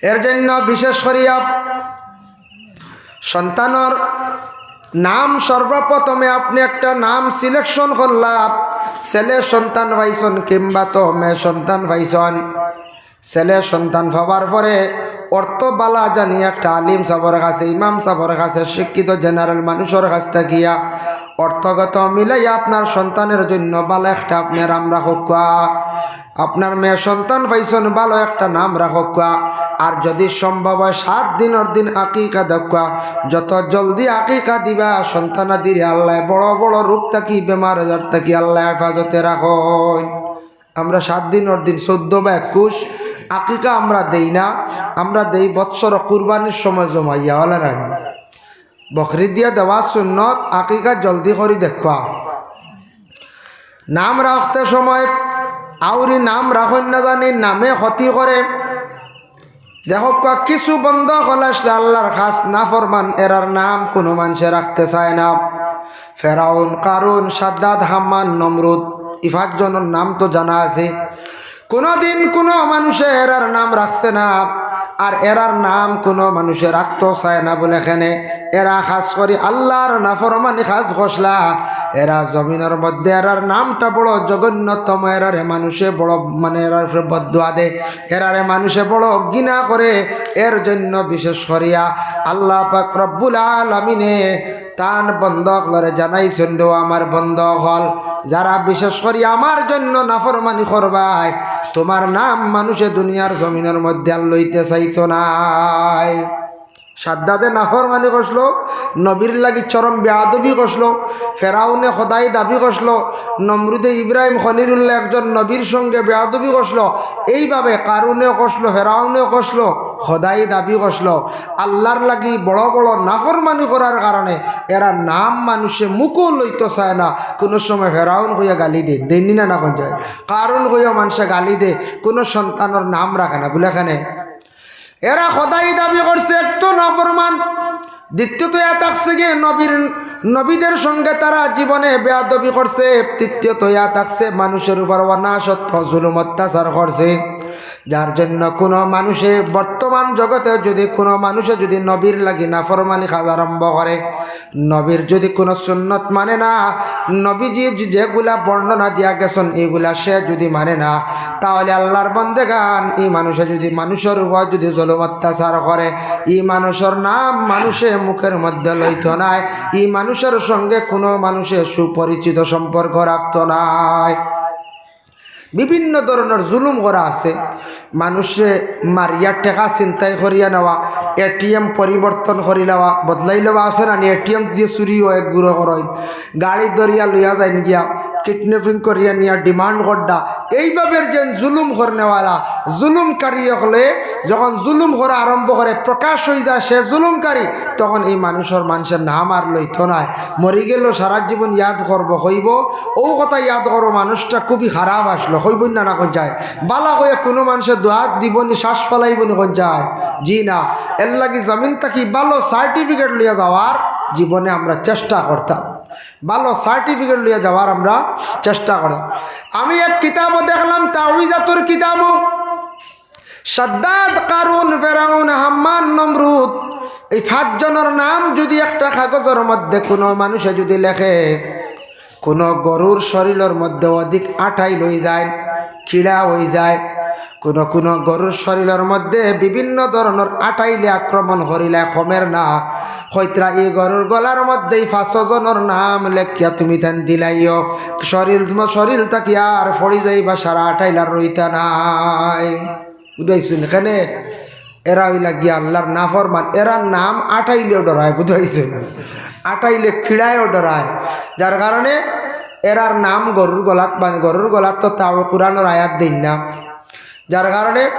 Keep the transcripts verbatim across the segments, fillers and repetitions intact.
এর জন্য বিশেষ করিয়া সন্তানর নাম সর্বপ্রথমে আপনে একটা নাম selection করলা। ছেলে সন্তান পাইছন কিংবা তো মেয়ে সন্তান পাইছন, ছেলে সন্তান পাওয়ার পরে অর্থ বালা জানি একটা আলিম সাবর কাছে, ইমাম সাবর কাছে, শিক্ষিত general মানুষর কাছ থাকিয়া অর্থগত মিলাইয়া আপনার সন্তানের জন্য বালা একটা আপনে নাম রাখউক্কা। আপনার মেয়ে সন্তান পাইছন, বালা একটা নাম রাখউক্কা। আর যদি সম্ভব হয়, সাত দিনর দিন আকিকা দেউক্কা। যত জলদি আকিকা দিবা, সন্তানাদিরে আল্লায় বড় বড় রোগ থাকি, বেমার আজার থাকি আল্লায় হেফাজতে রাখইন। আমরা সাত দিনর দিন, চৌদ্দ বা একুশ, আকিকা আমরা দেই না, আমরা দেই বৎসর কুরবানির সময় জমাইয়া, অলা রানি। বকরি দিয়া দেওয়া সুন্নত, আকিকা জলদি করি দেউক্কা। নাম রাখতে সময় আউরি নাম রাখইন না জানি, নামে ক্ষতি করে। দেখউক্কা, কিছু বন্দা অকল আছলা আল্লার খাছ নাফরমান, এরার নাম কুনু মানষে রাখতে চায় না। ফেরাউন, কারুন, সাদ্দাদ, হাম্মান, নমরুদ, ই পাঁচজনর নাম তো জানা আছে। কুনুদিন কুনু মানষে এরার নাম রাখছে না, আর এরার নাম কুনু মানষে রাখতো চায় না বুলে কেনে এরা খাছ করি আল্লার নাফরমানি কাজ করছলা। এরা জমিনর মধ্যে এরার নামটা বড় জঘন্যতম, এরারে মানষে বড়, মানে, এরার উপরে বদদোয়া দে, এরারে মানষে বড় ঘৃণা করে। এর জন্য বিশেষ করিয়া আল্লা পাক রব্বুল আলামিনে তান বন্দা অকলরে জানাইছইন, "ও আমার বন্দা অকল, যারা বিশেষ করি আমার জন্য নাফরমানি করবায়, তুমার নাম মানষে দুনিয়ার জমিনর মধ্যে আর লইতে চাইতো নায়।" সাদ্দাদে নাফরমানি করছলো, নবীর লাগি চরম বেয়াদবি করছলো, ফেরাউনে খোদাই দাবি করছলো, নমরুদে ইব্রাহিম খলিলুল্লাহ একজন নবীর সঙ্গে বেয়াদবি করছলো, এইভাবে কারুনেও করছলো, ফেরাউনেও করছলো, খোদাই দাবি করছলো। আল্লার লাগি বড় বড় নাফরমানি করার কারণে এরার নাম মানষে মুখো লইতো চায় না। কুনু সময় ফেরাউন কইয়া গালি দেইন, দেইন নি না, না কইন যায়? কারুন কইয়া মানষে গালি দে, কুনু সন্তানর নাম রাখে না, বুলে কেনে এরা খোদাই দাবি করছে, এক তো নাফরমান, দ্বিতীয়ত ইয়া থাকছে গিয়া নবীর, নবীদের সঙ্গে তারা জীবনে বেয়াদবি করছে, তৃতীয়ত ইয়া থাকছে মানষর উপর অনাসত্য জুলুম অত্যাচার করছে। যার জন্য কুনু মানষে, বর্তমান জগতে যদি কুনু মানষে যদি নবীর লাগি নাফরমানি কাজ আরম্ভ করে, নবীর যদি কুনু সুন্নত মানে না, নবীজি যে-, যেগুলা বর্ণনা দিয়া গেছইন, ইগুলা সে যদি মানে না, তাহলে আল্লার বন্দেগান, ই মানষে যদি মানষর উপর যদি জুলুম অত্যাচার করে, ই মানষর নাম মানষে মুখর মধ্যে লইতো নায়, ই মানষর সঙ্গে কুনু মানষে সুপরিচিত সম্পর্ক রাখতো নায়। বিভিন্ন ধরনর জুলুম করা আছে। মানষরে মারিয়া টেকা ছিনতাই করিয়া নেওয়া, এটিএম পরিবর্তন করি লওয়া, বদলাই লওয়া আছে না নি? এটিএম দিয়া চুরি অয়, এক গুড়ো করইন, গাড়ি ধরিয়া লইয়া যাইন গিয়া, kidnapping করিয়া নিয়া demand করডা। এইভাবে যেন জুলুম করনেওয়ালা, জুলুমকারী অকলে যখন জুলুম করা আরম্ভ করে, প্রকাশ অইযায় সে জুলুমকারী, তখন ই মানষর, মানষর নাম আর লইতো নায়। মরি গেলেও সারা জীবন ইয়াদ করবো, কইবো, "অউ কথা ইয়াদ করো, মানষটা খুবই খারাপ আছলো", কইবো না, না কইন যায়? বালা কইয়া কুনু মানষে দোয়াত দিবো নি, শ্বাস ফালাইবো নি, কইন যায়? জি না। এর লাগি জমিন থাকি ভালো certificate লইয়া যাওয়ার জীবনে আমরা চেষ্টা করতাম, ভালো certificate লইয়া যাওয়ার আমরা চেষ্টা করতাম। আমি এক কিতাবো দেখলাম, তাউইজাতুর কিতাবো, সাদ্দাদ, কারুন, ফেরাউন, হাম্মান, নমরুদ, এই পাঁচজনর নাম যদি একটা কাগজর মধ্যে কুনু মানষে যদি লেখে, কুনু গরুর শরীলর মধ্যে অধিক আটাইল অইযায়, কিড়া অইযায়, কুনু কুনু গরুর শরীলর মধ্যে বিভিন্ন ধরনর আটাইলে আক্রমণ করিলায়, কমের না। কইতরা, ই গরুর গলার মধ্যে ই পাঁচজনর নাম লেখিয়া তুমি তান দিলাইও, শরীল, শরীল থাকি আর পড়ি যাইবা, সারা আটাইল আর রইতা নায়। বুঝাইছইন কেনে? এরা অইলা গিয়া আল্লার নাফরমান, এরার নাম আটাইলেও ডরায়, বুঝাইছইন? আটাইলে কিড়ায়ও ডরায়, যার কারণে এরার নাম গরুর গলাত বান্ধি, গরুর গলাত তো তাও কুরআনর আয়াত দেইন না, যার কারণে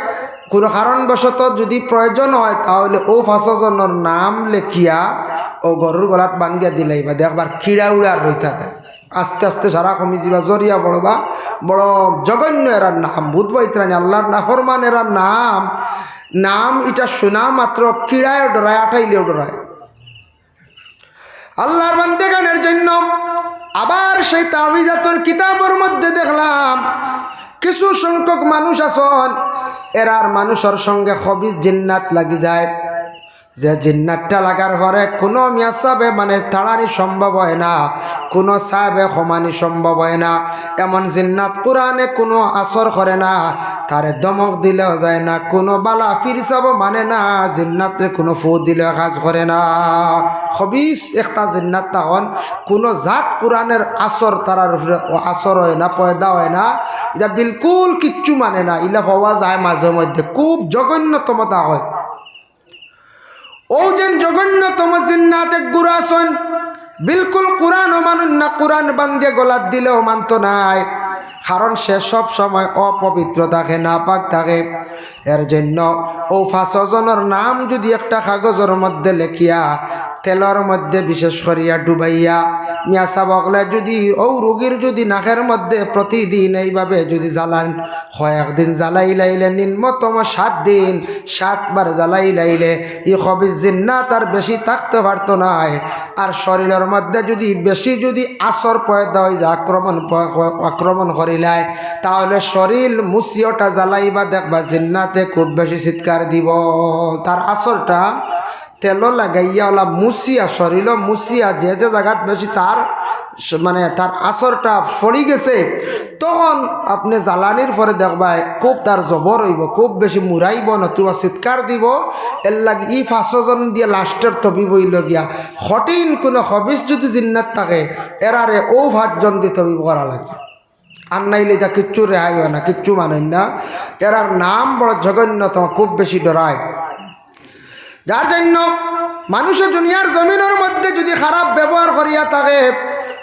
কুনু কারণবশত যদি প্রয়োজন অয়, তাহলে অউ পাঁচজনর নাম লেখিয়া অউ গরুর গলাত বান্ধিয়া দিলাইবা, দেখবা কিড়া উড়া আর রইতা নায়। আস্তে আস্তে সারা কমি যিবা, জরিয়া পড়বা, বড় জঘন্য এরার নাম, বুঝ পাইতরা নি, আল্লার নাফরমান এরার নাম। নাম ইটা শুনা মাত্র কিড়ায়ও ডরায়, আটাইলেও ডরায়। আল্লার বান্দেগানের জন্য আবার সেই তাবিজাতুর কিতাবর মধ্যে দেখলাম, কিছু সংখ্যক মানুষ আছইন, এরার মানুষর সঙ্গে খবিস জিন্নাত লাগি যায়। যে জিন্নাতটা লাগার পরে কুনু মিয়া সাবে মানে তাড়ানি সম্ভব অয় না, কুনু সাবে কমানি সম্ভব অয় না। এমন জিন্নাত কুরআনে কুনু আসর করে না, তারে ধমক দিলেও যায় না, কুনু বালা পীর সাবও মানে না, জিন্নাতরে কুনু ফু দিলেও কাজ করে না। খবিস একটা জিন্নাত তখন কুনু জাত কুরআনের আসর তারার উপরে ও আসর অয় না, পয়দা অয় না। ইটা বিলকুল কিচ্ছু মানে না, ইলা পাওয়া যায় মাঝে মধ্যে, খুব জঘন্যতম তা অয়। অউ যেন জঘন্যতম জিন্নাত এক গুরু আছইন, বিলকুল কুরআনও মানইন না, কুরআন বান্দিয়া গলাত দিলেও মানতো নায়, কারণ সে সব সময় অপবিত্র থাকে, নাপাক থাকে। এর জন্য অউ পাঁচ জনর নাম যুদি একটা কাগজর মধ্যে লেখিয়া, তেলর মধ্যে বিশেষ করিয়া ডুবাইয়া, মিয়া সাব অকলে যুদি অউ রুগীর যুদি নাকের মধ্যে প্রতিদিন এইভাবে যুদি জ্বালান, কয়েকদিন জ্বালাইলাইলে, নিম্নতম সাত দিন, সাতবার জ্বালাইলাইলে, ই খবিস জিন্নাত আর বেশি থাকতে পারতো নায়। আর শরীলর মধ্যে যুদি বেশি যুদি আসর পয়দা অয় যে আক্রমণ প-, আক্রমণ করিলায়, তাহলে শরীল মুছিওটা জ্বালাইবা, দেখবা জিন্নাতে খুব বেশি চিৎকার দিবো। তার আসরটা তেলো লাগাইয়া অলা মুছিয়া, শরীলো মুছিয়া, যে যে জাগাত বেশি তার স-, মানে তার আসরটা পড়ি গেছে, তখন আপনে জ্বালানির পরে দেখবায় খুব তার জবর অইবো, খুব বেশি মুরাইবো, নতুবা চিৎকার দিবো। এরলাগি ই পাঁচ জন দিয়া লাস্টর তবিব অইলো গিয়া, কঠিন কুনু খবিস যুদি জিন্নাত থাকে, এরারে অউ পাঁচ জন দি তবিব করা লাগে। আর নাইলে ইতা কিচ্ছু রেহাই অয় না, কিচ্ছু মানইন না। এরার নাম বড় জঘন্যতম, খুব বেশি ডরায়। যার জন্য মানুষে দুনিয়ার জমিনর মধ্যে যুদি খারাপ ব্যবহার করিয়া থাকে,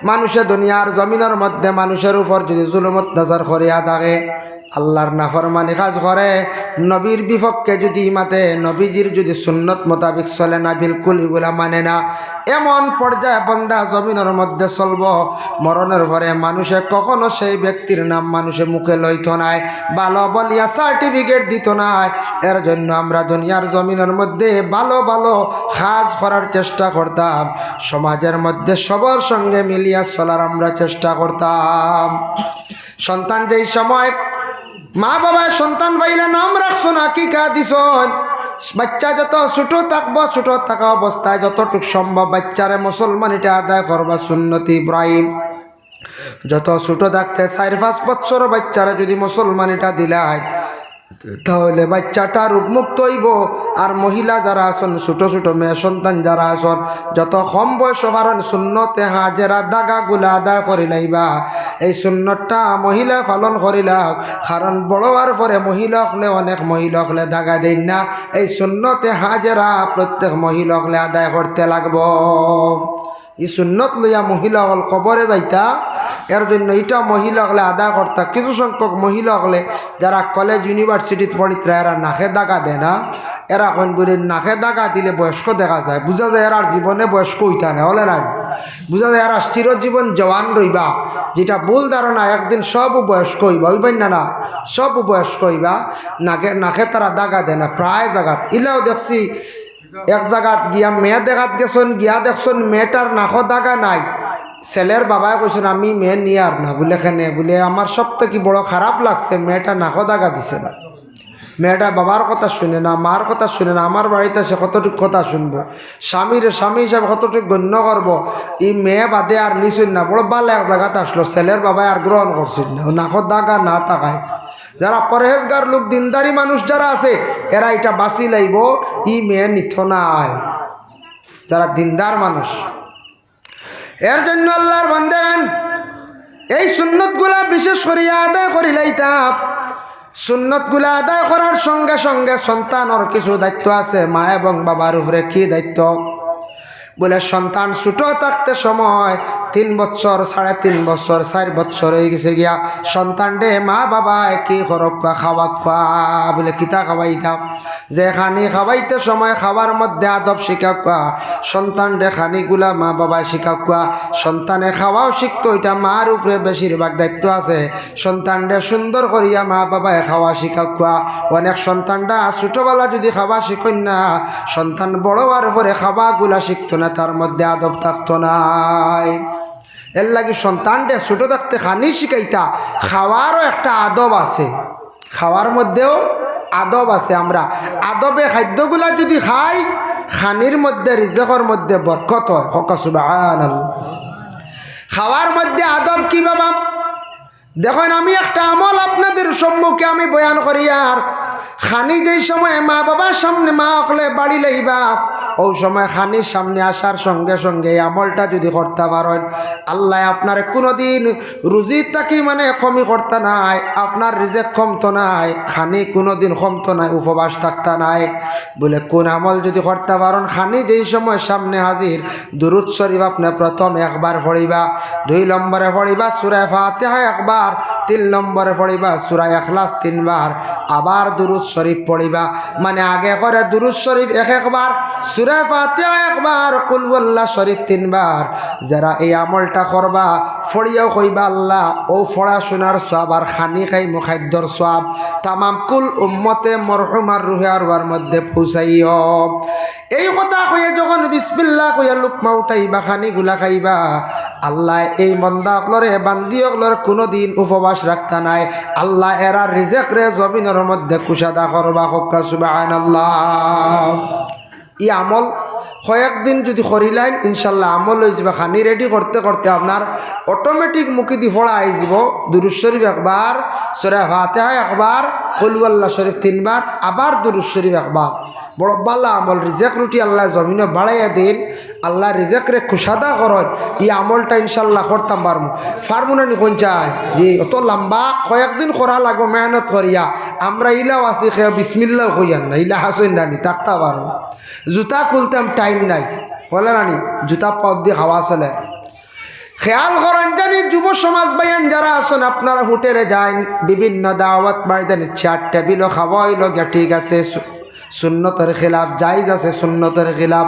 মানুষে দুনিয়ার জমিনর মধ্যে মানুষর উপর যুদি জুলুম অত্যাচার করিয়া থাকে, আল্লার নাফরমানি কাজ করে, নবীর বিপক্ষে যুদি মাতে, নবীজির যুদি সুন্নত মোতাবিক চলে না, বিলকুল ইগুলা মানে না, এমন পর্যায়ে বন্দা জমিনর মধ্যে চলবো, মরণর পরে মানুষে কখনো সেই ব্যক্তির নাম মানুষে মুখে লইতো নায়, ভালো বলিয়া সার্টিফিকেট দিতো নায়। এর জন্য আমরা দুনিয়ার জমিনর মধ্যে ভালো ভালো কাজ করার চেষ্টা করতাম, সমাজের মধ্যে সবার সঙ্গে মিলিয়া চলার আমরা চেষ্টা করতাম। সন্তান যেই সময় মা বাবায় সন্তান পাইলে নাম রাখছইন, আকিকা দিছইন, বাচ্চা যত ছোট থাকবো, ছোট থাকা অবস্থায় যতটুক সম্ভব বাচ্চারে মুসলমানিটা আদায় করবা, সুন্নতি ইব্রাহিম। যত ছোট থাকতে চাইর পাঁচ বছর বাচ্চারে যুদি মুসলমানিটা দিলায়, তাহলে বাচ্চাটা রোগমুক্ত অইবো। আর মহিলা যারা আছইন, ছোট ছোট মেয়ে সন্তান যারা আছইন, যত কম বয়স পারইন সুন্নতে হাজেরা দাগাগুলা আদায় করিলাইবা। এই সুন্নতটা মহিলা পালন করিলাউক, কারণ বড় অওয়ার পরে মহিলা অকলে, অনেক মহিলা অকলে দাগা দেইন না। এই সুন্নতে হাজেরা প্রত্যেক মহিলা অকলে আদায় করতে লাগবো। ই সুন্নত লইয়া মহিলা অকল কবরে যাইতা, এর জন্য ইটা মহিলা অকলে আদায় করতা। কিছু সংখ্যক মহিলা অকলে যারা কলেজ ইউনিভার্সিটিত পড়িত্রা, এরা নাকে দাগা দেয় না। এরা কইন বুলে নাকে দাগা দিলে বয়স্ক দেখা যায়, বুঝা যায় এরার জীবনে বয়স্ক অইতা না, অইলে না? বুঝা যায় এরা চিরজীবন জওয়ান রইবা। যেটা ভুল ধারণা, একদিন সব বয়স্ক অইবা, অইবা না? না, সব বয়স্ক অইবা। নাকে, নাকে তারা দাগা দেয় না, প্রায় জাগাত। ইলাও দেখছি এক জাগাত গিয়া মেয়ে দেখাত গেছইন, গিয়া দেখছইন মেয়েটার নাকো দাগা নাই। ছেলের বাবায় কইছইন, "আমি মেয়ে নিয়ার না।" বুলে, "কেনে?" বুলে, "আমার সব থাকি বড় খারাপ লাগছে, মেয়েটা নাকো দাগা দিছে না। মেয়েটা বাবার কথা শুনে না, মার কথা শুনে না, আমার বাড়িত আইয়া কতটুক কথা শুনবো, স্বামীরে স্বামী হিসাবে কতটুক গণ্য করবো। ই মেয়ে বাদে আর নিছইন না, বড় ভালা এক জাগাত আছলো, ছেলের বাবায় আর গ্রহণ করছইন না, নাকো দাগা না থাকায়।" যারা পরহেজগার লোক, দিনদারি মানুষ যারা আছে, এরা ইটা বাছি লাইবো, ই মেয়ে নিতো নায়। যারা দিনদার মানুষ, এর জন্য আল্লার বান্দাগণ এই সুন্নতগুলা বিশেষ করিয়া আদায় করিলাইতা। সুন্নতগুলা আদায় করার সঙ্গে সঙ্গে সন্তানর কিছু দায়িত্ব আছে, মা এবং বাবার উপরে কি দায়িত্ব? বুলে, সন্তান ছোট থাকতে সময় তিন বছর, সাড়ে তিন বছর, চাইর বছর অইগেছে গিয়া, সন্তানরে মা বাবায় কি করউক্কা, খাওয়াউক্কা। বুলে, কিতা খাওয়াইতাম? যে খানি খাওয়াইতে সময় খাওয়ার মধ্যে আদব শিখাউক্কা, সন্তানরে খানিগুলা মা বাবায় শিখাউক্কা। সন্তানে খাওয়াও শিখতো, ইটা মার উপরে বেশিরভাগ দায়িত্ব আছে। সন্তানরে সুন্দর করিয়া মা বাবায় খাওয়া শিখাউক্কা। অনেক সন্তানরা ছোটবেলা যুদি খাওয়া শিখইন না, সন্তান বড় অওয়ার পরে খাওয়াগুলা শিখতো না, তার মধ্যে আদব থাকতো নায়। এরলাগি সন্তানরে ছোট থাকতে খানি শিখাইতা। খাওয়ারও একটা আদব আছে, খাওয়ার মধ্যেও আদব আছে। আমরা আদবে খাদ্যগুলা যুদি খাই, খানির মধ্যে, রিজেকর মধ্যে বরকত অয়। কউক্কা সুবহানাল্লাহ। খাওয়ার মধ্যে আদব কি বাবা? দেখইন, আমি একটা আমল আপনাদের সম্মুখে আমি বয়ান করিয়ার। খানি যেই সময় মা বাবার সামনে, মা অকলে বাড়ি লইবা, অউ সময় খানির সামনে আসার সঙ্গে সঙ্গে এই আমলটা যুদি করতা পারইন, আল্লায় আপনারে কুনুদিন রুজি থাকি মানে কমি করতা নায়, আপনার রিজেক কমতো নায়, খানি কুনুদিন কমতো নায়, উপবাস থাকতা নায়। বলে, কুন আমল যুদি করতা পারইন? খানি যেই সময় সামনে হাজির, দুরুদ শরিফ আপনে প্রথম একবার পড়িবা, দুই নম্বরে পড়িবা সূরা ফাতিহা একবার, তিন নম্বরে পড়িবা সূরা ইখলাস তিনবার, আবার দুরুদ শরিফ পড়িবা। মানে আগে করে দুরুদ শরিফ এক একবার, সূরা ফাতিহা একবার, কুল হুয়াল্লাহ শরিফ তিনবার। যারা এই আমলটা করবা, পড়িয়াউ কইবা, "আল্লাহ, অউ পড়াশুনার সওয়াব আর খানি খাইমু খাদ্যর সওয়াব তামাম কুল উম্মতে মরহুমার রুহে আরওয়ার মধ্যে পৌঁছাইও।" এই কথা কইয়া যখন বিসমিল্লাহ কইয়া লুকমা উঠাইবা, খানিগুলা খাইবা, আল্লায় এই বন্দা অকলরে, বান্দি অকলরে কুনুদিন উপবাস রাখতা নায়। আল্লায় এরার রিজেকরে জমিনর মধ্যে কুশাদা করবা। কউক্কা সুবহানাল্লাহ। ই আমল কয়েকদিন যুদি করিলাইন, ইনশাআল্লাহ আমল অইযিবা। খানি রেডি করতে করতে আপনার অটোমেটিক মুখেদি পড়া আইযিবো, দুরুদ শরিফ একবার, সূরা ফাতিহা একবার, কুল হুয়াল্লাহ শরিফ তিনবার, আবার দুরুদ শরিফ একবার। বড় ভালা আমল, রিজেক রুটি আল্লায় জমিনো বাড়াইয়া দেইন, আল্লায় রিজেকরে কুশাদা করইন। ই আমলটা ইনশাআল্লাহ করতাম পারমু। পারমু না নি কইন চাই? জি, অত লম্বা কয়েকদিন করা লাগবো মেহনত করিয়া। আমরা ইলাও আছি, কেউ বিসমিল্লাও কইয়ার না, ইলা আছইন না নি, থাকতা পারমু। জুতা খুলতাম টাইম নাই, বলে না নি, জুতা পাওদি খাওয়া চলে। খেয়াল করইন জানি যুব সমাজ ভাইয়াইন যারা আছইন, আপনারা হোটেলে যাইন, বিভিন্ন দাওয়াত বাড়ি জানি চেয়ার টেবিলো খাওয়া অইলো গিয়া, ঠিক আছে, সু-, সুন্নতর খিলাফ, জায়েজ আছে সুন্নতর খিলাফ।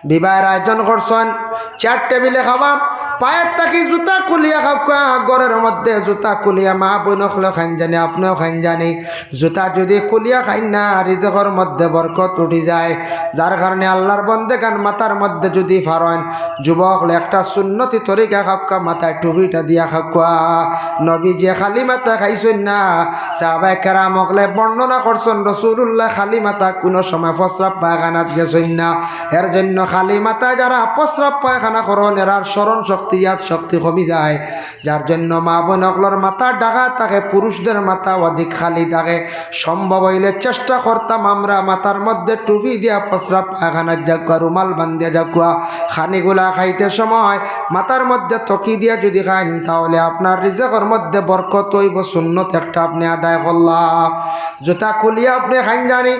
বিবাহর আয়োজন করছইন, চেয়ার টেবিলে খাওয়া, পায়ের থাকি জুতা খুলিয়া খাউক্কা, ঘরর মধ্যে জুতা খুলিয়া মা বইন অকলেও খাইন জানি, আপনেও খাইন জানি। জুতা যুদি খুলিয়া খাইন না, রিজেকর মধ্যে বরকত উঠি যায়। যার কারণে আল্লার বন্দেগান মাথার মধ্যে যুদি পারইন, যুবক অকলে একটা সুন্নতি তরিকা খাউক্কা, মাথায় টুপিটা দিয়া খাউক্কা। নবীজিয়ে খালি মাথা খাইছইন না। সাহাবায়ে কেরাম অকলে বর্ণনা করছইন, রাসুলুল্লায় খালি মাথা কুনু সময় প্রস্রাব পায়খানাত গেছইন না। এর জন্য খালি মাথায় যারা প্রস্রাব পায়খানা করইন, এরার স্মরণ শক্তি, ইয়াদ শক্তি কমি যায়। যার জন্য মা বইন অকলর মাথা ঢাকা থাকে, পুরুষদের মাথা অধিক খালি থাকে। সম্ভব অইলে চেষ্টা করতাম আমরা মাথার মধ্যে টুপি দিয়া প্রস্রাব পায়খানাত যাউক্কা, রুমাল বান্ধিয়া যাউক্কা, খানিগুলা খাইতে সময় মাথার মধ্যে তকি দিয়া যুদি খাইন, তাহলে আপনার রিজেকর মধ্যে বরকত অইবো। সুন্নত একটা আপনে আদায় করলা, জুতা খুলিয়া আপনে খাইন জানি।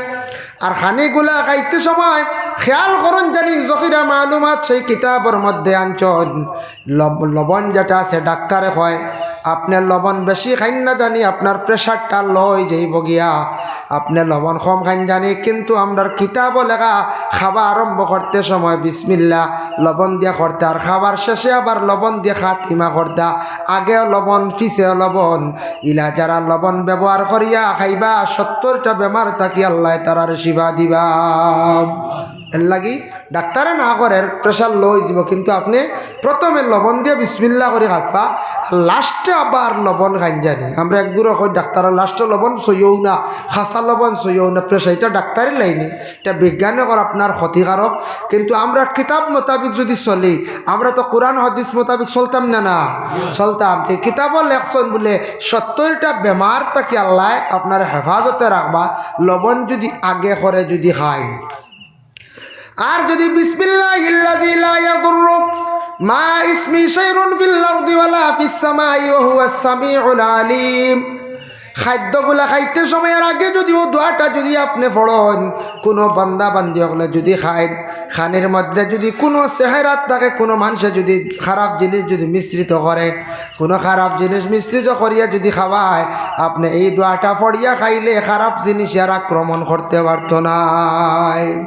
আর খানিগুলা খাইতে সময় খেয়াল করইন জানি, জখিরা মালুমাত সেই কিতাবর মধ্যে আনছইন, লব-, লবণ যেটা আছে, ডাক্তারে কয়, আপনে লবণ বেশি খাইন না জানি, আপনার প্রেশারটা লো অই যাইবো গিয়া। আপনে লবণ কম খাইন জানি, কিন্তু আমরার কিতাবো লেখা, খাওয়া আরম্ভ করতে সময় বিসমিল্লাহ লবণ দিয়া করতে, আর খাওয়ার শেষে আবার লবণ দিয়া খাতিমা করতা, আগেও লবণ, পিছেও লবণ। ইলা যারা লবণ ব্যবহার করিয়া খাইবা, সত্তরটা বেমার থাকি আল্লায় তারারে শিফা দিবা। এরলাগি ডাক্তারে না করের, প্রেশার লো অই যিবো, কিন্তু আপনে প্রথমে লবণ দিয়া বিসমিল্লাহ করি খাউক্কা, আর লাস্টে আবার লবণ খাইন জানি। আমরা একগুরে কই ডাক্তারে লাস্টে লবণ ছইও না, খাসা লবণ ছইও না, প্রেশার, ইটা ডাক্তারি লাইনে, ইটা বিজ্ঞানে কর আপনার ক্ষতিকারক। কিন্তু আমরা কিতাব মোতাবিক যুদি চলি, আমরা তো কোরআন হাদিস মোতাবিক চলতাম না, না? চলতাম। তে কিতাবো লেখছইন বুলে সত্তরটা বেমার থাকি আল্লায় আপনার হেফাজতে রাখবা, লবণ যুদি আগে করে যুদি খাইন। আর যুদি বিসমিল্লাহিল্লাযী লা ইয়াদুররু মাআ ইসমিহি শাইউন ফিল আরদি ওয়ালা ফিস সামাই ওয়া হুয়াস সামিউল আলিম, খাদ্যগুলা খাইতে সময়র আগে যুদি অউ দোয়াটা যুদি আপনে পড়ইন, কুনু বান্দা বান্দি অকলে যুদি খাইন, খানির মধ্যে যুদি কুনু চেহারাত থাকে, কুনু মানষে যুদি খারাপ জিনিস যুদি মিশ্রিত করে, কুনু খারাপ জিনিস মিশ্রিত করিয়া যুদি খাওয়ায়, আপনে এই দোয়াটা পড়িয়া খাইলে খারাপ জিনিস আর আক্রমণ করতে পারতো নায়।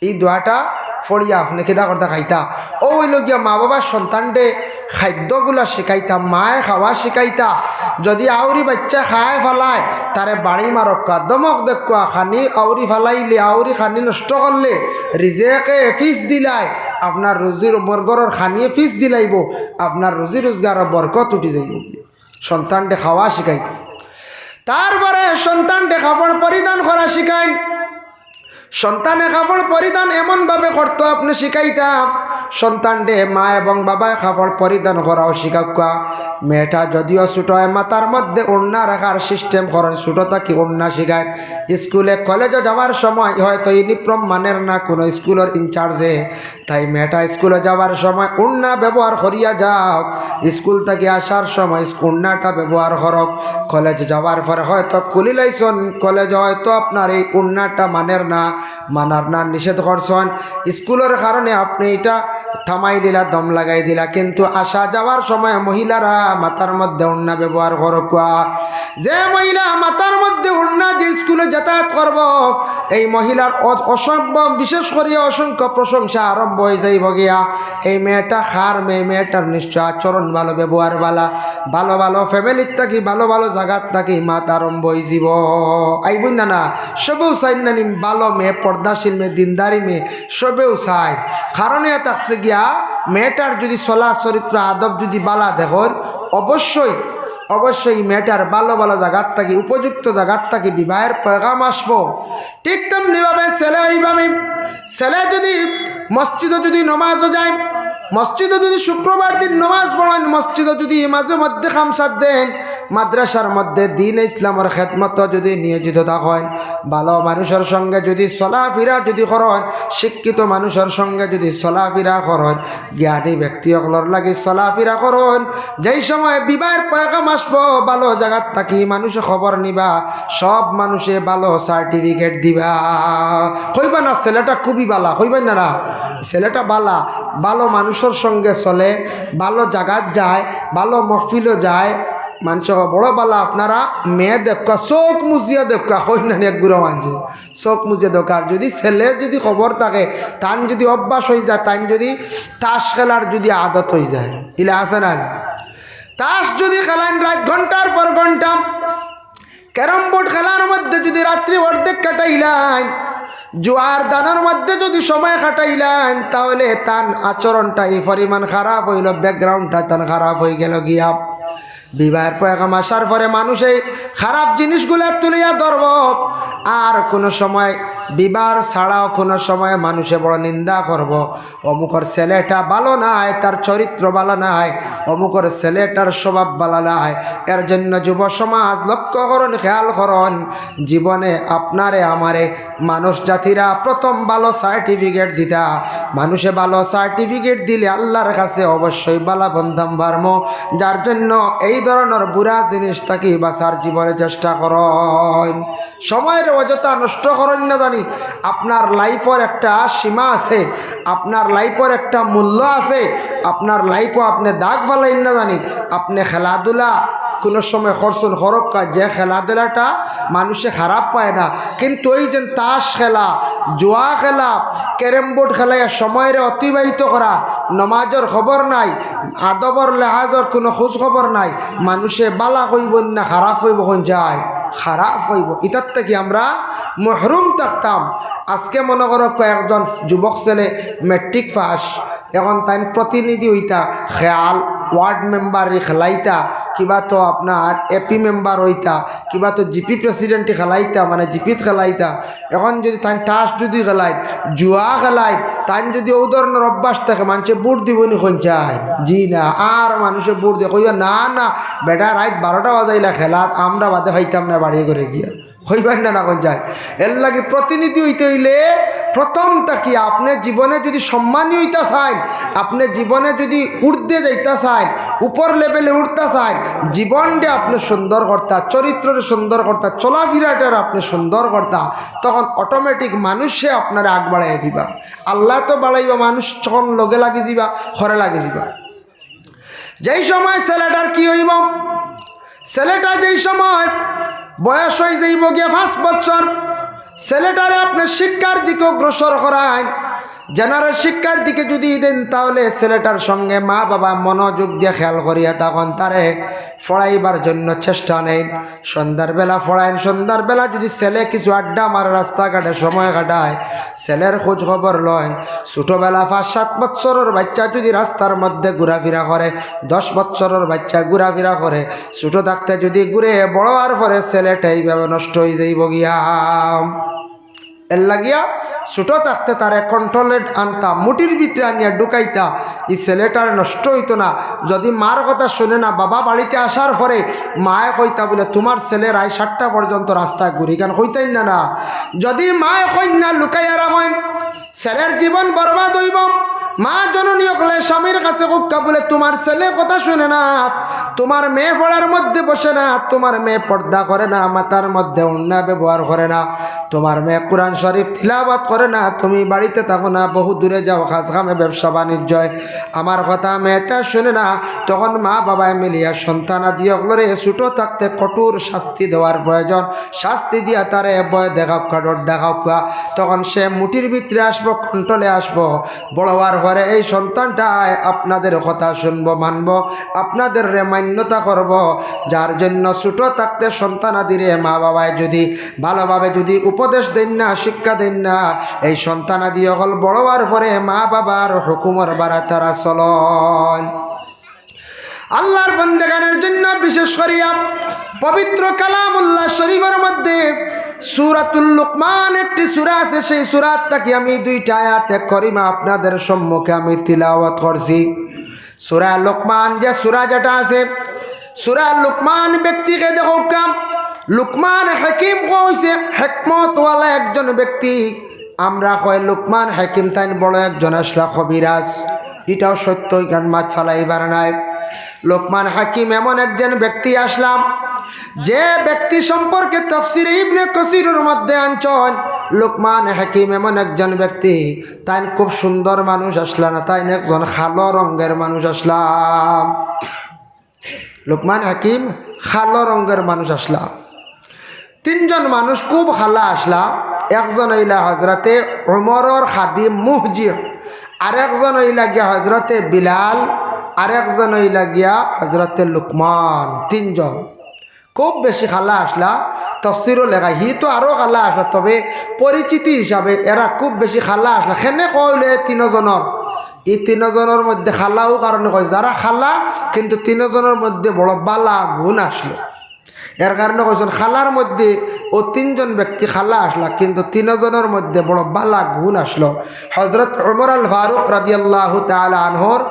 এই দোয়াটা পড়িয়া আপনে কিতা করতা খাইতা? অউ অইলো গিয়া মা বাবার সন্তানরে খাদ্যগুলা শিখাইতা, মায়ে খাওয়া শিখাইতা। যুদি আউরি বাইচ্চা খায় ফালায়, তারে বাড়ি মারউক্কা, ধমক দেউক্কা, খানি আউরি ফালাইলে, আউরি খানি নষ্ট করলে, রিজেকে এফিস দিলায়, আপনার রুজির, মোর ঘরর খানিয়ে ফিস দিলাইবো, আপনার রুজি রোজগারো বরকত উঠি যাইবো। সন্তানরে খাওয়া শিখাইতা, তারপরে সন্তানরে কাপড় পরিধান করা শিখাইন। সন্তানে কাপড় পরিধান এমনভাবে করতো আপনে শিখাইতা, সন্তানরে মা এবং বাবায় কাপড় পরিধান করাও শিখাউক্কা। মেয়েটা যদিও ছোট অয়, মাথার মধ্যে ওড়না রাখার সিস্টেম করইন, ছোট থাকি ওড়না শিখাইন। স্কুলে কলেজো যাওয়ার সময় হয়তো ইউনিফর্ম মানের না কোনো স্কুলর ইনচার্জে, তাই মেয়েটা স্কুলো যাওয়ার সময় ওড়না ব্যবহার করিয়া যাউক, স্কুল থাকি আসার সময় স্কু-, ওড়নাটা ব্যবহার করউক। কলেজ যাওয়ার পরে হয়তো খুলিলাইছইন, কলেজ হয়তো আপনার এই ওড়নাটা মানের না, মানার না নিষেধ করছইন, স্কুলর কারণে আপনে ইটা থামাই দিলা, দম লাগাই দিলা, কিন্তু আসা যাওয়ার সময় মহিলারা মাথার মধ্যে ওড়না ব্যবহার করউক্কা। যে মহিলা মাথার মধ্যে ওড়না দিয়া স্কুলো যাতায়াত করবো, এই মহিলার অ-, অসম্ভব, বিশেষ করিয়া অসংখ্য প্রশংসা আরম্ভ অইযাইবো গিয়া। এই মেয়েটা কার মেয়ে, মেয়েটার নিশ্চয় আচরণ ভালা, ব্যবহার ভালা, ভালা ভালা ফ্যামিলির থাকি, ভালা ভালা জাগার থাকি মাত আরম্ভ অইযিবো। আইবো না, না? সবেউ চাইন না নি ভালা মেয়ে, পর্দাশীল মেয়ে, দিনদারি মেয়ে, সবেউ চাইন। কারণ ইয়া থাকছে গিয়া, মেয়েটার যুদি চলা চরিত্র আদব যুদি ভালা দেখইন, অবশ্যই, অবশ্যই মেয়েটার ভালা ভালা জাগার থাকি, উপযুক্ত জাগার থাকি বিবাহের পয়গাম আসবো। ঠিক তেমনিভাবে ছেলে অইবা মি, ছেলে যুদি মসজিদো যুদি নমাজো যাইন, মসজিদো যুদি শুক্রবার দিন নমাজ পড়ইন, মসজিদো যুদি মাঝে মধ্যে খামসাত দেইন, মাদ্রাসার মধ্যে দ্বীন ইসলামর খেদমতো যুদি নিয়োজিত থাকইন, ভালা মানুষর সঙ্গে যুদি চলাফিরা যুদি করইন, শিক্ষিত মানুষর সঙ্গে যুদি চলাফিরা করইন, জ্ঞানী ব্যক্তি অকলর লাগি চলাফিরা করইন, যেই সময় বিবাহের পয়গাম আসবো, ভালা জাগার থাকি মানুষে খবর নিবা, সব মানুষে ভালা সার্টিফিকেট দিবা। কইবা না, ছেলেটা খুবই ভালা, কইবা না, না, ছেলেটা ভালা, ভালা মানুষর সঙ্গে চলে, ভালা জাগাত যায়, ভালা মহফিলো যায়, মানষে কয়, "বড় ভালা, আপনারা মেয়ে দেখউক্কা, চউখ মুজিয়া দেখউক্কা", কইন না নি এক গুরা মানষে, চউখ মুজিয়া দেখউক্কা। আর যুদি ছেলে যুদি খবর থাকে, তান যুদি অভ্যাস অইযায়, তান যুদি তাস খেলার যুদি আদত অইযায়, ইলা আছে না? তাস যুদি খেলাইন রাইত ঘন্টার পর ঘন্টা, ক্যারম বোর্ড খেলার মধ্যে যুদি রাত্রি অর্ধেক কাটাইলাইন, জুয়ার দানর মধ্যে যুদি সময় কাটাইলাইন, তাহলে তান আচরণটা এই পরিমাণ খারাপ অইলো, ব্যাকগ্রাউন্ডটা তান খারাপ অইগেলো গিয়া। বিবাহের পয়গাম আসার পরে মানুষে খারাপ জিনিসগুলা তুলিয়া ধরবো, আর কুনু সময় বিবাহ ছাড়াও কুনু সময় মানুষে বড় নিন্দা করবো, "অমুকর ছেলেটা ভালা নায়, তার চরিত্র ভালা নায়, অমুকর ছেলেটার স্বভাব ভালা নায়।" এর জন্য যুব সমাজ লক্ষ্য করইন, খেয়াল করইন, জীবনে আপনারে আমারে মানুষ জাতিরা প্রথম ভালা সার্টিফিকেট দিতা। মানুষে ভালা সার্টিফিকেট দিলে আল্লার কাছে অবশ্যই ভালা বন্দাম বাড়মু। যার জন্য এই ধরনর বুরা জিনিস থাকি বাঁচার জীবনে চেষ্টা করইন। সময়রে অযথা নষ্ট করইন না জানি। আপনার লাইফর একটা সীমা আছে, আপনার লাইফর একটা মূল্য আছে, আপনার লাইফো আপনে দাগ ফালাইন না জানি। আপনে খেলাধুলা কুনু সময় করছইন, করউক্কা, যে খেলাধুলাটা মানুষে খারাপ পায় না, কিন্তু ওই যে তাস খেলা, জুয়া খেলা, ক্যারম বোর্ড খেলাইয়া সময়রে অতিবাহিত করা, নমাজর খবর নাই, আদবর লেহাজর কুনু খোঁজ খবর নাই, মানুষে ভালা কইবো না খারাপ কইবো? কইন চাই খারাপ কইবো। ইতার থাকি আমরা মহরুম থাকতাম। আজকে মনো করউক্কা, একজন যুবক ছেলে ম্যাট্রিক পাস, এখন তাইন প্রতিনিধি অইতা, খেয়াল ওয়ার্ড মেম্বারি খেলাইতা, কিবা তো আপনার এপি মেম্বার অইতা, কিবা তো জিপি প্রেসিডেন্টি খেলাইতা, মানে জিপিত খেলাইতা। এখন যুদি তাইন তাস যুদি খেলাইন, জুয়া খেলাইন, তাইন যুদি অউ ধরনর অভ্যাস থাকে, মানষে ভোট দিবো নি? কইন চাই জি না। আর মানুষে ভোট দে, কইবা, "না, না, বেটা, রাইত বারোটা বাজাইলা খেলাত, আমরা বাদে পাইতাম না বাড়ি ঘরে গিয়া।" কইবা না, না কইন চাই। এর লাগি প্রতিনিধি অইতে অইলে প্রথম থাকি আপনে জীবনে যুদি সম্মানী অইতা চাইন, আপনে জীবনে যুদি ঊর্ধ্বে যাইতা চাইন, উপর লেভেলে উঠতা চাইন, জীবনরে আপনে সুন্দর করতা, চরিত্ররে সুন্দর করতা, চলাফিরাটারে আপনে সুন্দর করতা, তখন অটোমেটিক মানুষে আপনারে আগ বাড়াইয়া দিবা। আল্লায় তো বাড়াইবা, মানুষ তখন লগে লাগি যিবা, হরে লাগি যিবা। যেই সময় ছেলেটার কি অইবো? ছেলেটা যেই সময় বয়স অইযাইবো গিয়া পাঁচ বছর, ছেলেটারে আপনে শিক্ষার দিকে অগ্রসর করাইন, জেনারেল শিক্ষার দিকে যদি দেন, তাহলে ছেলেটার সঙ্গে মা বাবা মনোযোগ দিয়া খেয়াল করিয়া তখন তারে পড়াইবার জন্য চেষ্টা নেন। সন্ধ্যার বেলা পড়াইন, সন্ধ্যার বেলা যদি ছেলে কিছু আড্ডা মারে, রাস্তাঘাটে সময় কাটায়, ছেলের খোঁজ খবর লইন। ছোটবেলা পাঁচ সাত বছরর বাচ্চা যদি রাস্তার মধ্যে ঘুরাফিরা করে, দশ বছরর বাচ্চা ঘুরাফিরা করে, ছোট থাকতে যদি ঘুরে, বড় হওয়ার পরে ছেলেটা এইভাবে নষ্ট অই যাইব গিয়া। এর লাগিয়া ছোট থাকতে তারে কন্ট্রোলে আনতা, মুঠির ভিতরে আনিয়া ঢুকাইতা, ই ছেলেটার নষ্ট অইতো না। যদি মার কথা শুনে না, বাবা বাড়িতে আসার পরে মায়ে কইতা বুলে, "তুমার ছেলে রাইত সাতটা পর্যন্ত রাস্তায় ঘুরে", ইখান কইতাইন না না? যদি মায়ে কইন না, লুকাইয়া রাখইন, ছেলের জীবন বরবাদ অইব। মা জননী অকলে স্বামীর কাছে কউক্কা বুলে, "তুমার ছেলে কথা শুনে না, তুমার মেয়ে পড়ার মধ্যে বসে না, তুমার মেয়ে পর্দা করে না, মাথার মধ্যে ওড়না ব্যবহার করে না, তুমার মেয়ে কোরআন শরীফ তিলাওয়াত করে না, তুমি বাড়িতে থাকো না, বহু দূরে যাও, কাজ কামে, ব্যবসা বাণিজ্যে, আমার কথা মেয়েটা শুনে না।" তখন মা বাবায় মিলিয়া সন্তানাদি অকলরে ছোট থাকতে কঠোর শাস্তি দেওয়ার প্রয়োজন। শাস্তি দিয়া তারে ভয় দেখাউক্কা, ডর দেখাউক্কা। তখন সে মুঠির ভিতরে আসবো, কন্ট্রোলে আসবো। বড় হওয়ার পরে এই সন্তানটায় আপনাদের কথা শুনবো, মানবো, আপনাদেররে মান্যতা করবো। যার জন্য ছোট থাকতে সন্তানাদিরে মা বাবায় যদি ভালোভাবে যদি উপদেশ দেন না, শিক্ষা দেন না, এই সন্তানাদি অকল বড় হওয়ার পরে মা বাবার হুকুমর বারা তারা চলইন। আল্লাহর বন্দেগানের জন্য বিশেষ করিয়া পবিত্র কালামুল্লাহ শরীফর মধ্যে সূরাতুল লুকমান একটি সূরা আছে, সেই সূরা থাকি আমি দুইটা আয়াতে করিমা আপনাদের সম্মুখে আমি তিলাওয়াত করছি। সূরা লুকমান যে সূরা যেটা আছে, সূরা লুকমান ব্যক্তিকে দেখউক্কা, লুকমান হাকিম কইছে হেকমতওয়ালা একজন ব্যক্তি। আমরা কই লুকমান হাকিম তাইন বড় একজন আছলা কবিরাজ, ইটাও সত্য, ইখান মাত ফালাইবার নাই। লুকমান হাকিম এমন একজন ব্যক্তি আছলা, যে ব্যক্তি সম্পর্কে তফসিরে ইবনে কাসিরর মধ্যে আনছইন, লুকমান হাকিম এমন একজন ব্যক্তি, তাইন খুব সুন্দর মানুষ আছলা না, তাইন একজন কালো রঙের মানুষ আছলা। লুকমান হাকিম কালো রঙের মানুষ আছলা। তিনজন মানুষ খুব কালা আছলা। একজন অইলা হজরতে উমরর খাদিম মুহজি, আরেকজন অইলা গিয়া হজরতে বিলাল, আরেকজন অইলা গিয়া হজরতে লুকমান। তিনজন খুব বেশি কালা আছলা। তফসিরও লেখা, হি তো আরো কালা আছলা, তবে পরিচিতি হিসাবে এরা খুব বেশি কালা আছলা। কেনে কইলে তিনজনর, ই তিনজনর মধ্যে কালাও কারণে কয়, যারা কালা কিন্তু তিনজনর মধ্যে বড় বালা গুণ আছলো। এর কারণে কইছইন, কালার মধ্যে অউ তিনজন ব্যক্তি কালা আছলা, কিন্তু তিনজনর মধ্যে বড় বালা গুণ আছলো। হজরত উমর আল ফারুক রাদিয়াল্লাহু তাআলা আনহুর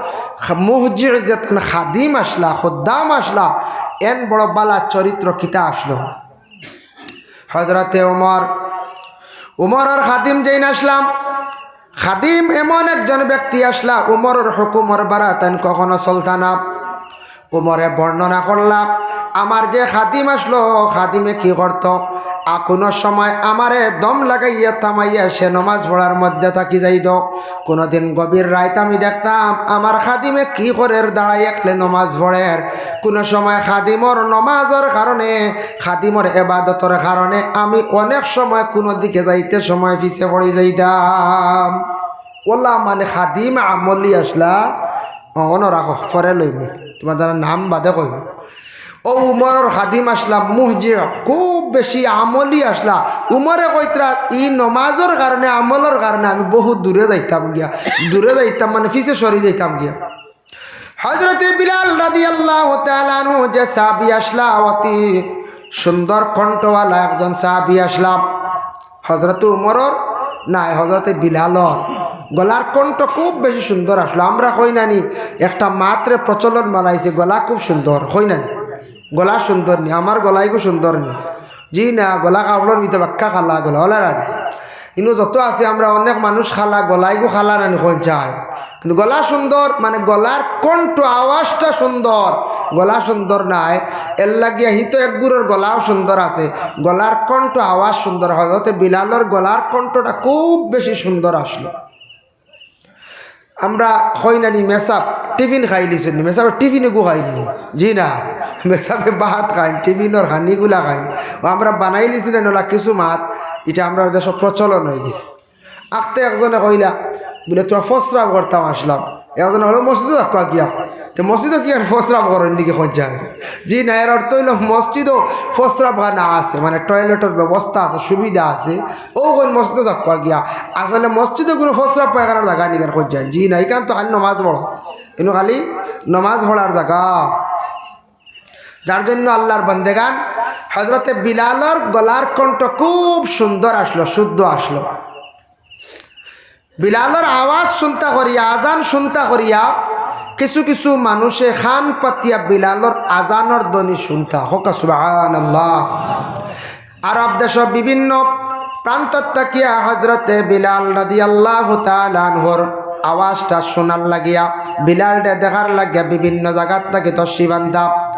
মুহজি যেতান খাদিম আছলা, খদ্দাম আছলা, এন বড় বালা চরিত্র কিতা আছলো। হজরতে উমর, উমরর খাদিম যেইন আছলা, খাদিম এমন একজন ব্যক্তি আছলা, উমরর হুকুমর বারা তাইন কখনো চলতা না। উমরে বর্ণনা করলা, আমার যে খাদিম আছলো, খাদিমে কি করতো, আ, কুনু সময় আমারে দম লাগাইয়া থামাইয়া সে নমাজ পড়ার মধ্যে থাকি যাইতো। কুনুদিন গভীর রাইত আমি দেখতাম আমার খাদিমে কি করের, দাঁড়াই একলে নমাজ পড়ের। কুনু সময় খাদিমর নমাজর কারণে, খাদিমর এবাদতর কারণে আমি অনেক সময় কুনু দিকে যাইতে সময় পিছে পড়ি যাইতাম। অলা মানে খাদিম আমলি আছলা। অ, অনো রাখো, পরে লইমু। তুমার যারা নাম বাদে কইমু। অউ উমরর খাদিম আছলা, মুহজি, খুব বেশি আমলি আছলা। উমরে কইতরা, "ই নমাজর কারণে, আমলর কারণে আমি বহুত দূরে যাইতাম গিয়া।" দূরে যাইতাম মানে পিছে সরি যাইতাম গিয়া। হজরতে বিলাল রাদিয়াল্লাহু তাআলা আনহু যে সাহাবী আছলা, অতি সুন্দর কণ্ঠওয়ালা একজন সাহাবী আছলা। হজরতে উমরর নায়, হজরতে বিলালর গলার কণ্ঠ খুব বেশি সুন্দর আছলো। আমরা কই না নি, একটা মাতরে প্রচলন বানাইছে, গলা খুব সুন্দর, কই না নি? গলা সুন্দর নি, আমার গলাইগু সুন্দর নি? জি না, গলা কাপড়র ভিতরে বাক্কা কালা গলা, অলা না নি? ইনো যত আছি আমরা অনেক মানুষ কালা, গলাইগু কালা না নি কইন চাই। কিন্তু গলা সুন্দর, মানে গলার কণ্ঠ, আওয়াজটা সুন্দর, গলা সুন্দর নায়। এর লাগিয়া হি তো এক গুরুর গলাও সুন্দর আছে, গলার কণ্ঠ, আওয়াজ সুন্দর। হজরতে বিলালর গলার কণ্ঠটা খুব বেশি সুন্দর আছলো। আমরা কই না নি, মেসাব টিফিন খাইলিছইন নি, মেসাব টিফিন এগু খাইন নি? জি না, মেসাবে ভাত খাইন, টিফিনর খানিগুলা খাইন। অউ আমরা বানাইলিছি না নলা কিছু মাত, ইটা আমরার দেশো প্রচলন অইগেছে। আখতে একজনে কইলা, বুলে, "থুড়া ফসরাব করতাম আসলাম।" একজন হলো, "মসজিদো যাউক্কা গিয়া।" তে মসজিদো কি আর ফসরাব করইন নি কি কইন চাইন? জি না, এর অর্থ অইলো মসজিদো ফসরাবখানা আছে, মানে টয়লেটর ব্যবস্থা আছে, সুবিধা আছে, অউ কইন মসজিদো যাউক্কা গিয়া। আসলে মসজিদো কুনু ফসরাব পায়খানার জাগা নি কেন কইন চাইন? জি না, ইখান তো খালি নমাজ পড়ো, ইনো খালি নমাজ পড়ার জাগা। যার জন্য আল্লার বন্দেগান, হজরতে বিলালর গলার কণ্ঠ খুব সুন্দর আছলো, শুদ্ধ আছলো। বিলালর আওয়াজ শুনতা করিয়া, আজান শুনতা করিয়া কিছু কিছু মানুষে কান পাতিয়া বিলালর আজানর ধ্বনি শুনতা। কউক্কা সুবহানাল্লাহ। আরব দেশো বিভিন্ন প্রান্ত থাকিয়া হজরতে বিলাল রাদিয়াল্লাহু তাআলা আনহুর আওয়াজটা শুনার লাগিয়া, বিলালরে দেখার লাগিয়া বিভিন্ন জাগাত থাকি তশরিফ আনতা।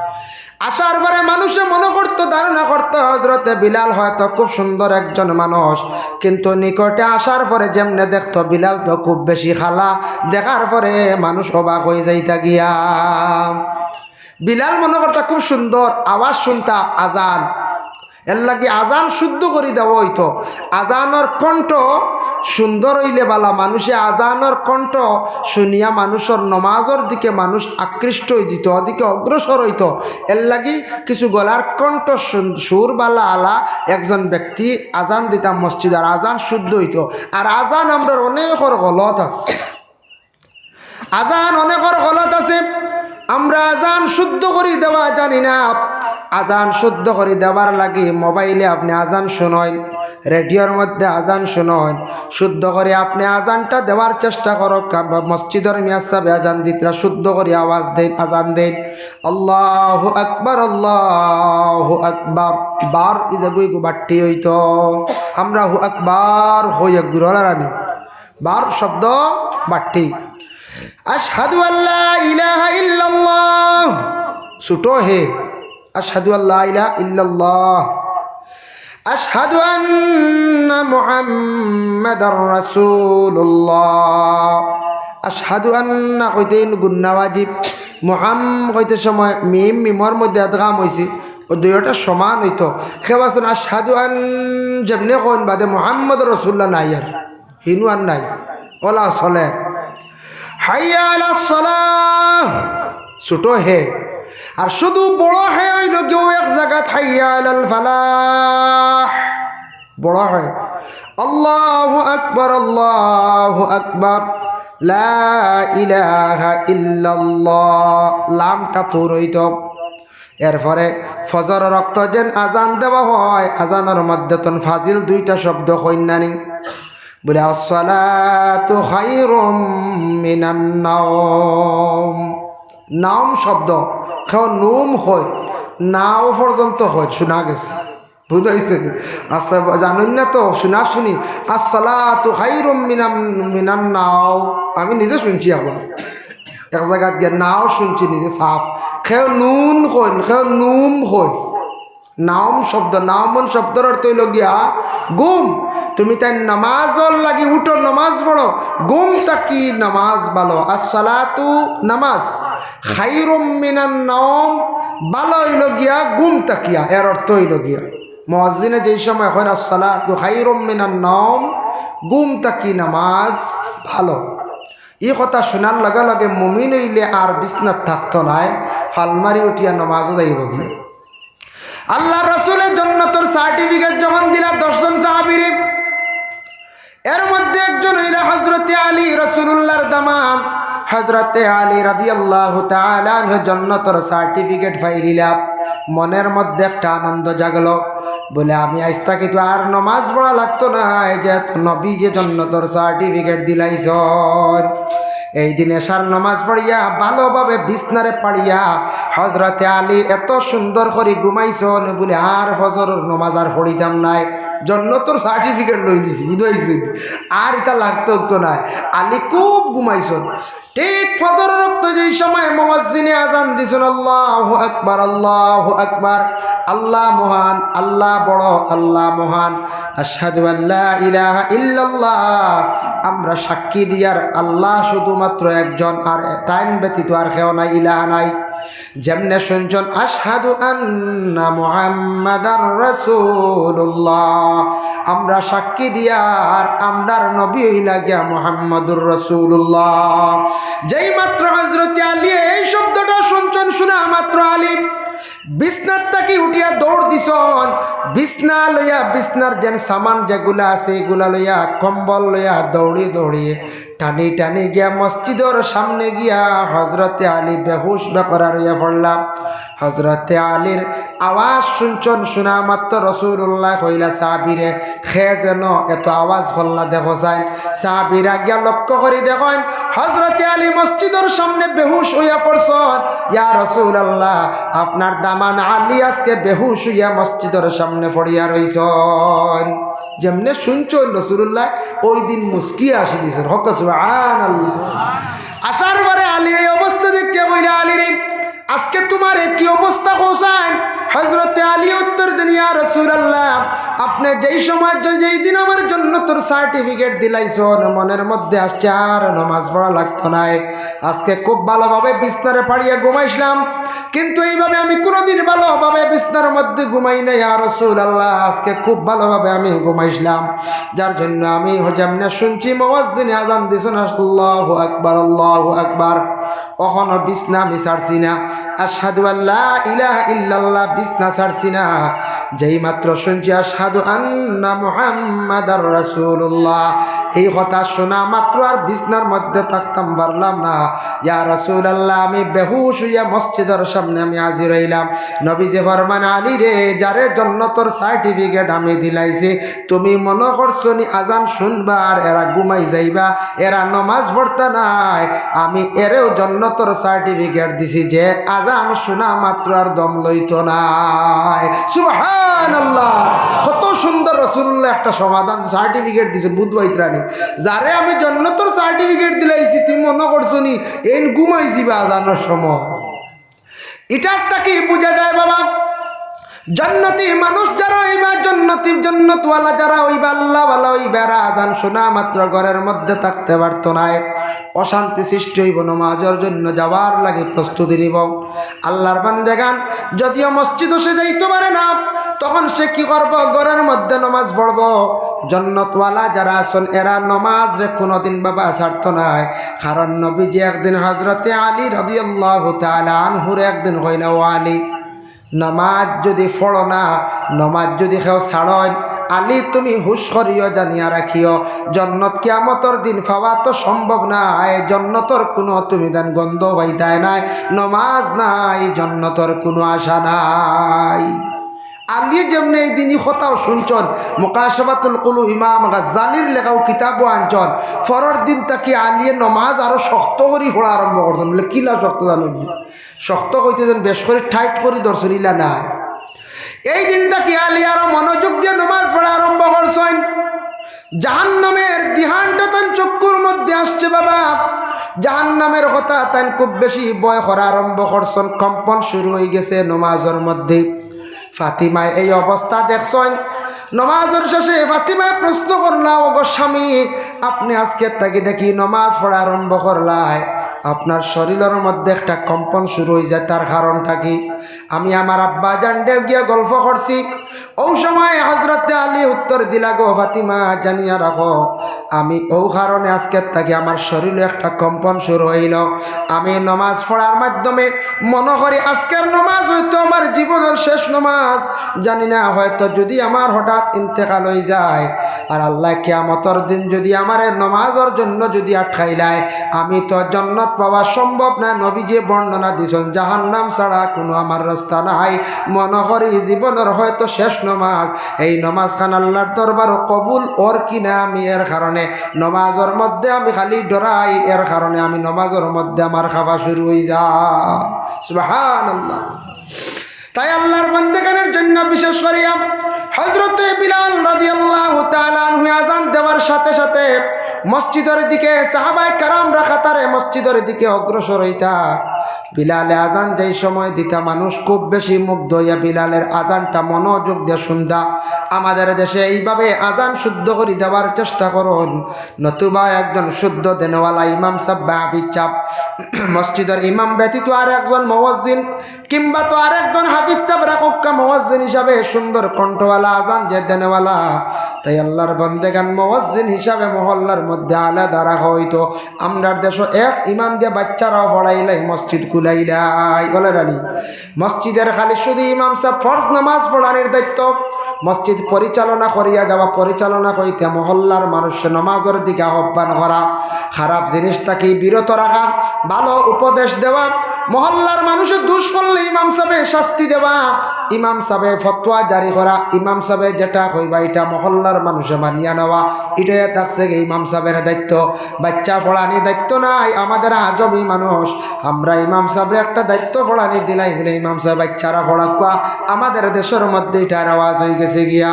আসার পরে মানুষে মনো করতো, ধারণা করতো হজরতে বিলাল হয়তো খুব সুন্দর একজন মানুষ, কিন্তু নিকটে আসার পরে যেমনে দেখতো বিলাল তো খুব বেশি কালা, দেখার পরে মানুষ অবাক অইযাইতা গিয়া। বিলাল মনো করতা খুব সুন্দর, আওয়াজ শুনতা আজান, এরলাগি আজান শুদ্ধ করি দেওয়া অইতো। আজানর কণ্ঠ সুন্দর অইলে বালা, মানুষে আজানর কণ্ঠ শুনিয়া মানুষর নমাজর দিকে মানুষ আকৃষ্ট অইযিতো, অদিকে অগ্রসর অইতো। এরলাগি কিছু গলার কণ্ঠ সুন-, সুর বালা আলা একজন ব্যক্তি আজান দিতা মসজিদো, আর আজান শুদ্ধ অইতো। আর আজান আমরার অনেকর গলত আছে। আজান অনেকর গলত আছে, আমরা আজান শুদ্ধ করি দেওয়া জানি না। আজান শুদ্ধ করি দেওয়ার লাগি মোবাইলে আপনে আজান শুনইন, রেডিওর মধ্যে আজান শুনইন, শুদ্ধ করি আপনে আজানটা দেওয়ার চেষ্টা করউক্কা। মসজিদর মিয়াসাবে আজান দিতরা, শুদ্ধ করি আওয়াজ দেইন, আজান দেইন, "আল্লাহু আকবার, আল্লাহু আকবার।" বার ইজাগুই গু বাট্টি অইতো, আমরা হু আকবার কই এক গুরলারানি। বার শব্দ বাট্টি। আশহাদু আল্লা ইলাহা ইল্লাল্লাহ। ছোট হে। আশহাদু আল্লা ইলাহা ইল্লাল্লাহ। আশহাদু আন্না মুহাম্মাদার রাসূলুল্লাহ। আশহাদু আন্না কইতে ইন গুন্না ওয়াজিব। মুহাম কইতে সময় মিম, মিমর মধ্যে আদগাম অইছে। অউ দুইওটা সমান অইতো। কেউ আছইন আশহাদু আন যেমনে কইন বাদে মুহাম্মাদুর রাসূলুল্লাহ নাই আর। হিনু আর নাই। অলা চলে। হাইয়া আলাস সালাহ। ছোট হে। আর শুধু বড় হে অইলো গিয়া এক জাগাত হাইয়া আলাল ফালাহ। বড় হে। আল্লাহু আকবার, আল্লাহু আকবার। লা ইলাহা ইল্লাল্লাহ। লামটা পুর অইতো। এরপরে ফজরর অক্ত যেন আজান দেওয়া হয়, আজানর মধ্যে তন ফাজিল দুইটা শব্দ কইন নানি? বুলে, "আসসালাতু খায়রুম মিনান নাওম।" নাওম শব্দ, কেউ নুম কইন, নাও পর্যন্ত কইন, শুনা গেছে। বুঝাইছে নি? আচ্ছা, জানইন না তো, শুনা শুনি। "আসসালাতু খায়রুম মিনাম-, মিনান নাও।" আমি নিজে শুনছি আবার। এক জাগাত গিয়া নাও শুনছি নিজে সাফ। কেউ নুন কইন, কেউ নুম কইন। নাওম শব্দ, নাওমন শব্দর অর্থ অইলো গিয়া ঘুম। তুমি তাইন নামাজর লাগি উঠো, নামাজ পড়ো, ঘুম থাকি নামাজ ভালো। আসসালাতু নামাজ, খায়রুম মিনান নাওম, ভালো অইলো গিয়া ঘুম থাকিয়া, এর অর্থ অইলো গিয়া। মুয়াজ্জিনে যেই সময় কইন, "আসসালাতু খায়রুম মিনান নাওম", ঘুম থাকি নামাজ ভালো। ই কথা শুনার লগে লগে মুমিন অইলে আর বিছনাত থাকতো নায়, ফাল মারি উঠিয়া নামাজো যাইবো গি। আল্লার রসুলে জন্নতর certificate যখন দিলা দশ জন সাহাবীরে, এর মধ্যে একজন অইলা হজরতে আলী, রসুলুল্লাহর দামাদ। হজরতে আলী রাদিয়াল্লাহু তাআলা আনহু জন্নতর certificate পাইলিলা। মনের মধ্যে একটা আনন্দ জাগলো, বুলে, "আমি আইজ থাকি তো আর নমাজ পড়া লাগতো নায়, যেহেতু নবীয়ে জন্নতর certificate দিলাইছইন।" এই দিন এশার নমাজ পড়িয়া ভালোভাবে বিছনারে পাড়িয়া হজরতে আলী এত সুন্দর করি ঘুমাইছইন, বুলে, "আর ফজরর নমাজ আর পড়িতাম নায়, জন্নতর certificate লই নিছি, বুঝাইছি, আর ইতা লাগতো তো নায়।" আলী খুব ঘুমাইছইন। ঠিক ফজরর অক্ত যেই সময় মুয়াজ্জিনে আজান দিছইন, "আল্লাহু আকবার, আল্লাহু আকবার, আল্লাহ মহান, আল্লাহ বড়, আল্লাহ মহান, আশহাদু আল্লা ইলাহা ইল্লাল্লাহ, আমরা সাক্ষী দিয়ার আল্লাহ শুধুমাত্র একজন, আর তাইন ব্যতীত আর কেউ নাই, ইলাহ নাই।" যেমনে শুনছইন, "আশহাদু আন্না মুহাম্মাদার রাসূলুল্লাহ", আমরা সাক্ষী দিয়ার আমরার নবী অইলা গিয়া মুহাম্মাদুর রাসূলুল্লাহ। যেই মাত্র হযরতে আলী এই শব্দটা শুনছইন, শুনা মাত্র আলী বিছনার থাকি উঠিয়া দৌড় দিছইন। বিছনা লইয়া, বিছনার যেন সামান যেগুলা আছে, এগুলা লইয়া, কম্বল লইয়া দৌড়ি দৌড়িয়ে টানি টানি গিয়া মসজিদর সামনে গিয়া হযরতে আলী বেহুশ বেকরার অইয়া পড়লা। হযরতে আলীর আওয়াজ শুনছইন, শুনা মাত্র রাসূলুল্লায় কইলা সাহাবীরে, "কে যেন এত আওয়াজ করলা দেখো চাইন।" সাহাবীরা গিয়া লক্ষ্য করি দেখইন, হযরতে আলী মসজিদর সামনে বেহুশ অইয়া পড়ছইন। "ইয়া রাসূলুল্লাহ, আপনার দামান আলী আজকে বেহুশ অইয়া মসজিদর সামনে পড়িয়া রইছইন।" যেমনে শুনছইন রাসূলুল্লায় ওই দিন মুস্কিয়া হাসি দিছইন। হক্কা সুবহানাল্লাহ। আসার পরে আলীর এই অবস্থা দেখিয়া কইলা, "আলীরে, আজকে তুমার এ কি অবস্থা কও চাইন?" হযরতে আলী উত্তর দেইন, "ইয়া রাসূলুল্লাহ, আপনে যেই সময়, যে-, যেই দিন আমার জন্নতর সার্টিফিকেট দিলাইছইন, মনের মধ্যে আসছে আর নমাজ পড়া লাগতো নায়। আজকে খুব ভালোভাবে বিছনারে পাড়িয়া ঘুমাইছলাম, কিন্তু এইভাবে আমি কোনোদিন ভালোভাবে বিছনার মধ্যে ঘুমাই নাই, ইয়া রাসূলুল্লাহ, আজকে খুব ভালোভাবে আমি ঘুমাইছলাম, যার জন্য আমি হ-, যেমনে শুনছি মুয়াজ্জিনে আজান দিছইন, আল্লাহু আকবার, আল্লাহু আকবার, অখনো বিছনা আমি ছাড়ছি না, আশহাদু আল্লা ইলাহা ইল্লাল্লাহ বিছনা ছাড়ছি না, যেই মাত্র শুনছি আশহাদু আন্না মুহাম্মাদার রাসূলুল্লাহ, এই কথা শুনা মাত্র আর বিছনার মধ্যে থাকতাম পারলাম না। ইয়া রাসূলুল্লাহ, আমি বেহুশ অইয়া মসজিদর সামনে আমি হাজির অইলাম।" নবীজি ফরমান, "আলীরে, যারে জন্নতর সার্টিফিকেট আমি দিলাইছি, তুমি মনো করছো নি আজান শুনবা আর এরা ঘুমাই যাইবা, এরা নমাজ পড়তা নায়? আমি এরেও জন্নতর সার্টিফিকেট দিছি যে আজান শুনা মাত্র আর দম লইতো নায়।" সুবহানাল্লাহ। কত সুন্দর রাসূলুল্লায় একটা সমাধান, সার্টিফিকেট দিছইন, বুঝবাইত্রানি। যারে আমি জন্নতর সার্টিফিকেট দিলাইছি, তুমি মনো করছো নি এইন ঘুমাই যিবা আজানর সময়? ইটার থাকি বুঝা যায় বাবা, জন্নতি মানুষ যারা অইবা, জন্নতি, জন্নতওয়ালা যারা অইবা, আল্লাহওয়ালা অইবা, এরা আজান শুনা মাত্র ঘরর মধ্যে থাকতে পারতো নায়, অশান্তি সৃষ্টি অইবো, নমাজর জন্য যাওয়ার লাগি প্রস্তুতি নিবো। আল্লাহর বান্দেগান যদিও মসজিদো সে যাইতো পারে না, তখন সে কি করবো? ঘরর মধ্যে নমাজ পড়বো। জন্নতওয়ালা যারা আছইন, এরা নমাজরে কুনুদিন বাবা ছাড়তো নায়, কারণ নবীজি একদিন হযরতে আলী রাদিয়াল্লাহু তাআলা আনহুরে একদিন কইলা, "ও আলী, নমাজ যুদি পড়ো না, নমাজ যুদি কেউ ছাড়ইন, আলী তুমি হুশ করিও, জানিয়া রাখিও, জন্নত কিয়ামতর দিন পাওয়া তো সম্ভব নায়, জন্নতর কুনু তুমি দেন গন্ধ পাইতায় নায়, নমাজ নাই, জন্নতর কুনু আশা নাই।" আলী যেমনে এই দিনই কথাও শুনছইন, মুকাশাফাতুল কুলুব ইমাম গাজ্জালির লেখাও কিতাবও আনছইন, পরর দিন থাকি আলীয়ে নমাজ আরো শক্ত করি পড়া আরম্ভ করছইন। বলে, "কিলা শক্ত জানো?" শক্ত কইতে যেন বেশ করি টাইট করি ধরছইন, ইলা নায়। এই দিন থাকি আলী আরো মনোযোগ দিয়া নমাজ পড়া আরম্ভ করছইন। জাহান্নামের দিহানটা তান চক্ষুর মধ্যে আসছে বাবা। জাহান্নামের কথা তান খুব বেশি ভয় করা আরম্ভ করছইন, কম্পন শুরু অইগেছে নমাজর মধ্যে। ফাতিমায় এই অবস্থা দেখছইন। নমাজর শেষে ফাতিমায় প্রশ্ন করলা, "ওগো স্বামী, আপনে আজকের থাকি দেখি নমাজ পড়া আরম্ভ করলায়, আপনার শরীলর মধ্যে একটা কম্পন শুরু অইযায়, তার কারণটা কি?" আমি আমার আব্বা জানরে গিয়া গল্প করছি। অউ সময় হযরতে আলী উত্তর দিলা, "গো ফাতিমা, জানিয়া রাখো, আমি অউ কারণে আজকের থাকি আমার শরীলো একটা কম্পন শুরু অইলো। আমি নমাজ পড়ার মাধ্যমে মনো করি আজকের নমাজ অইতো আমার জীবনর শেষ নমাজ। জানি না, হয়তো যুদি আমার হঠাৎ ইন্তেকাল অইযায়, আর আল্লায় কিয়ামতর দিন যুদি আমারে নমাজর জন্য যুদি আটকাইলায়, আমি তো জন্নত পাওয়া সম্ভব না।" নবীজিয়ে বর্ণনা দিছইন, জাহান্নাম ছাড়া কুনু আমার রাস্তা নাই। মনো করি জীবনর হয়তো শেষ নমাজ, এই নমাজখান আল্লার দরবারো কবুল অর কি না, আমি এর কারণে নমাজর মধ্যে আমি খালি ডরাই, এর কারণে আমি নমাজর মধ্যে আমার কাঁপা শুরু অইযায়। সুবহানাল্লাহ। তাই আল্লার বান্দেগানর জন্য বিশেষ করিয়া হযরতে বিলাল রাদিয়াল্লাহু তাআলা আনহু আজান দেওয়ার সাথে সাথে মসজিদর দিকে সাহাবায়ে কেরামরা কাতারে মসজিদর দিকে অগ্রসর অইতা। বিলালে আজান যেই সময় দিতা, মানুষ খুব বেশি মুগ্ধ অইয়া বিলালের আজানটা মনোযোগ দিয়া শুনতা। আমাদের দেশে এইভাবে আজান শুদ্ধ করি দেওয়ার চেষ্টা করইন, নতুবা একজন শুদ্ধ দেনেওয়ালা ইমাম সাব বা হাফিজ সাব, মসজিদর ইমাম ব্যতীত আর একজন মুয়াজ্জিন কিংবা তো আর একজন হাফিজ সাব রাখউক্কা মুয়াজ্জিন হিসাবে সুন্দর কণ্ঠওয়ালা, আজান যে দেনেওয়ালা, তাই আল্লাহর বন্দেগান মুয়াজ্জিন হিসাবে মহল্লার মধ্যে আলাদা রাখা অইতো। আমরার দেশো এক ইমাম দিয়া বাইচ্চারাও পড়াইলাই, মসজিদ কুলাইলাই, বলে রানি। মসজিদর খালি শুধু ইমাম সাব ফরজ নামাজ পড়ানির দায়িত্ব, মসজিদ পরিচালনা করিয়া যাওয়া, পরিচালনা কইতে মহল্লার মানুষরে নামাজর দিকে আহ্বান করা, খারাপ জিনিস থাকি বিরত রাখা, ভালো উপদেশ দেওয়া, মহল্লার মানুষে দুষ করলে ইমাম সাবে শাস্তি দেওয়া, ইমাম সাবে ফতোয়া জারি করা, ইমাম সাবে যেটা কইবা ইটা মহল্লার মানুষে মানিয়া নেওয়া, ইটাই থাকছে গি ইমাম সাবের দায়িত্ব। বাইচ্চা পড়ানি দায়িত্ব নায়, আমাদের আজমি মানুষ, আমরা ইমাম সাবরে একটা দায়িত্ব পড়ানি দিলাই বলে ইমাম সাব বাইচ্চারা পড়াউক্কা, আমাদের দেশর মধ্যে ইটার রেওয়াজ অইগেছে গিয়া।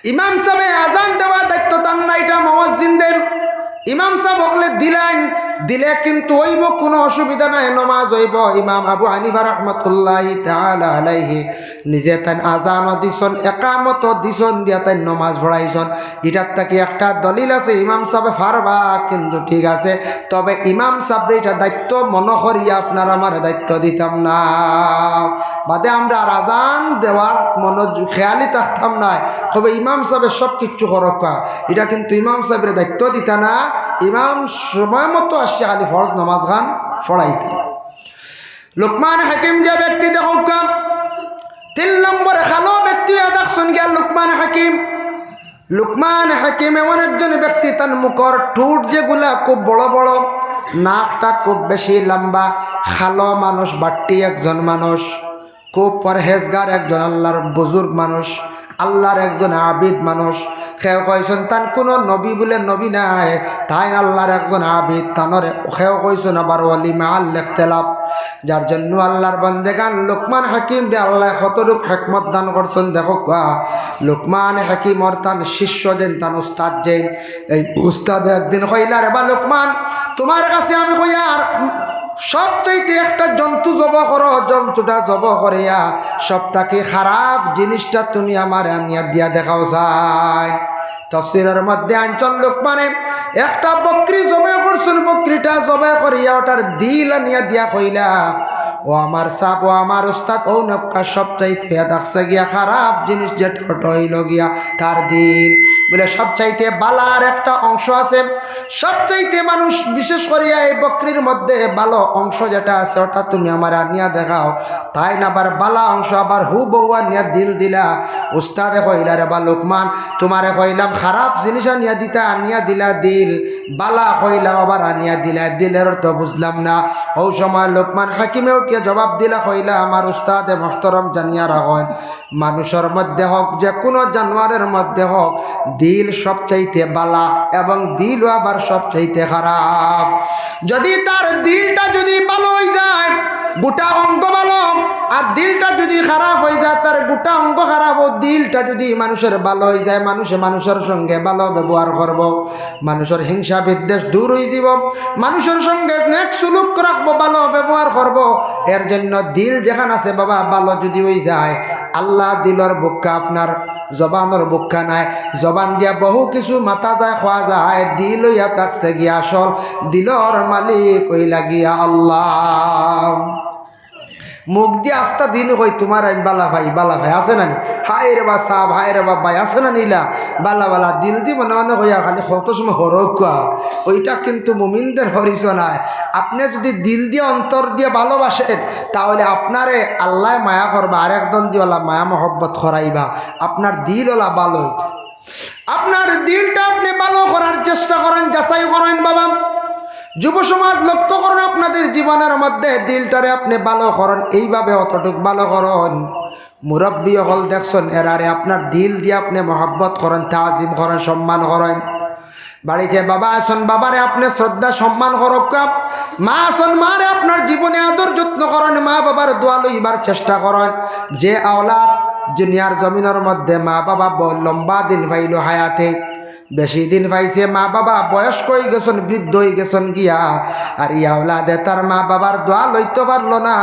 ইমাম সাবে আজান দেওয়া দায়িত্ব তান না, ইটা মুয়াজ্জিনদের। ইমাম সাব অকলে দিলাইন, দিলে কিন্তু অইবো, কুনু অসুবিধা নাই, নমাজ অইবো। ইমাম আবু হানিফা রহমতুল্লাহি তাআলা আলাইহি নিজে তাইন আজানও দিছইন, একামতও দিছইন, দিয়া তাইন নমাজ পড়াইছইন। ইটার থাকি একটা দলিল আছে, ইমাম সাবে পারবা, কিন্তু ঠিক আছে, তবে ইমাম সাবরে ইটা দায়িত্ব মনো করিয়া আপনার আমারে দায়িত্ব দিতাম না। বাদে আমরা আর আজান দেওয়ার মনো খেয়ালই থাকতাম নায়, তবে ইমাম সাবে সব কিচ্ছু করউক্কা, ইটা কিন্তু ইমাম সাবরে দায়িত্ব দিতা না। ইমাম সময় মতো আসিয়া খালি ফরজ নমাজ খান পড়াইতা। লুকমান হাকিম যে ব্যক্তি দেখউক্কা, তিন নম্বরে কালো ব্যক্তি অইয়া দেখছইন গিয়া লুকমান হাকিম। লুকমান হাকিম এমন একজন ব্যক্তি, তান মুখর ঠুট যেগুলা খুব বড় বড়, নাকটা খুব বেশি লম্বা, কালো মানুষ, বাট্টি একজন মানুষ, খুব পরহেজগার একজন আল্লাহর বুজুর্গ মানুষ, আল্লাহর একজন আবিদ মানুষ। কেউ কইছইন তান কুনু নবী বুলে নবী নায়, তাইন আল্লাহর একজন আবিদ, তানরে কেউ কইছইন আবার ওলি মাআল ইখতিলাফ। যার জন্য আল্লাহর বন্দেগান লুকমান হাকিমরে আল্লায় কতটুক হিকমত দান করছইন দেখউক্কা। লুকমান হাকিমর তান শিষ্য যেইন, তান উস্তাদ যেইন, এই উস্তাদে একদিন কইলা, "রে বা লুকমান, তুমার কাছে আমি কইয়ার সবচাইতে একটা জন্তু জবো করো, জন্তুটা জবো করিয়া সব থাকি খারাপ জিনিসটা তুমি আমারে আনিয়া দিয়া দেখাও চাই।" তফসিরর মধ্যে আনছইন লুকমানে একটা বকরি জবে করছইন, বকরিটা জবে করিয়া ওটার দিল আনিয়া দিয়া কইলা, "ও আমার সাব, ও আমার উস্তাদ, অউ নেউক্কা সবচাইতে দেখছে গিয়া খারাপ জিনিস যেটা, ওটা অইলো গিয়া তার দিল।" বুলে, "সবচাইতে বালার একটা অংশ আছে, সবচাইতে মানুষ বিশেষ করিয়া এই বকরির মধ্যে ভালো অংশ যেটা আছে, ওটা তুমি আমারে আনিয়া দেখাও।" তাইন আবার বালা অংশ আবার হুবহু আনিয়া দিল দিলা। উস্তাদে কইলা, "রে বা লুকমান, তুমারে কইলাম খারাপ জিনিস আনিয়া দিতা, আনিয়া দিলা দিল, বালা কইলাম আবার আনিয়া দিলা, দিলর অর্থ বুঝলাম না।" অউ সময় লুকমান হাকিমে উঠিয়া জবাব দিলা, কইলা, "আমার উস্তাদে মুহতারাম, জানিয়া রাখইন, মানুষর মধ্যে হউক, যেকুনু জানোয়ারের মধ্যে হউক, দিল সবচাইতে বালা এবং দিলও আবার সবচাইতে খারাপ। যদি তার দিলটা যদি ভালো অইযায়, গোটা অঙ্গ ভালো, আর দিলটা যদি খারাপ অইযায়, তার গোটা অঙ্গ খারাপ, অউ দিলটা যদি মানুষর ভালো অইযায়, মানুষে মানুষর সঙ্গে ভালো ব্যবহার করবো, মানুষর হিংসা বিদ্বেষ দূর অইযিবো, মানুষর সঙ্গে নেক সুলুক রাখবো, ভালো ব্যবহার করবো। এর জন্য দিল যেখান আছে বাবা, ভালো যদি অইযায়, আল্লাহ দিলর ভুক্কা, আপনার জবানর ভুক্কা নায়। জবান দিয়া বহু কিছু মাতা যায়, কওয়া যায়, দিল অইয়া থাকছে গিয়া আসল, দিলর মালিক অইলা গিয়া আল্লাহ।" মুখ দিয়া আস্তা দিন কই, "তুমারে আমি বালা পাই, বালা পাই", আছে না নি? "হায় রে বা সাব, হায় রে বা ভাই", আছে না নি ইলা? বালা বালা, দিল দি মনে মনে কইয়া খালি কত সময় হরউক্কা, ওইটা কিন্তু মুমিনদের পরিচয় নায়। আপনে যদি দিল দিয়া, অন্তর দিয়া ভালোবাসেন, তাহলে আপনারে আল্লায় মায়া করবা, আরেকজন দিওয়ালা মায়া মহব্বত করাইবা। আপনার দিল ওলা ভালো অইতো। আপনার দিলটা আপনে ভালো করার চেষ্টা করইন, যাচাই করইন বাবা। যুব সমাজ, লক্ষ্য করইন আপনাদের জীবনের মধ্যে দিলটারে আপনে ভালো করইন, এইভাবে অতটুক ভালো করইন। মুরব্বি অকল দেখছইন, এরারে আপনার দিল দিয়া আপনে মহব্বত করইন, তাজিম করইন, সম্মান করইন। বাড়িতে বাবা আছইন, বাবারে আপনে শ্রদ্ধা সম্মান করউক্কা। মা আছইন, মারে আপনার জীবনে আদর যত্ন করইন, মা বাবার দোয়া লইবার চেষ্টা করইন। যে আওলাদ দুনিয়ার জমিনর মধ্যে মা বাবা বহু লম্বা দিন পাইলো হায়াতে, বেশি দিন পাইছে, মা বাবা বয়স্ক অইগেছইন, বৃদ্ধ অইগেছইন গিয়া। আর ই আওলাদে তার মা বাবার দোয়া লইতো পারলো না।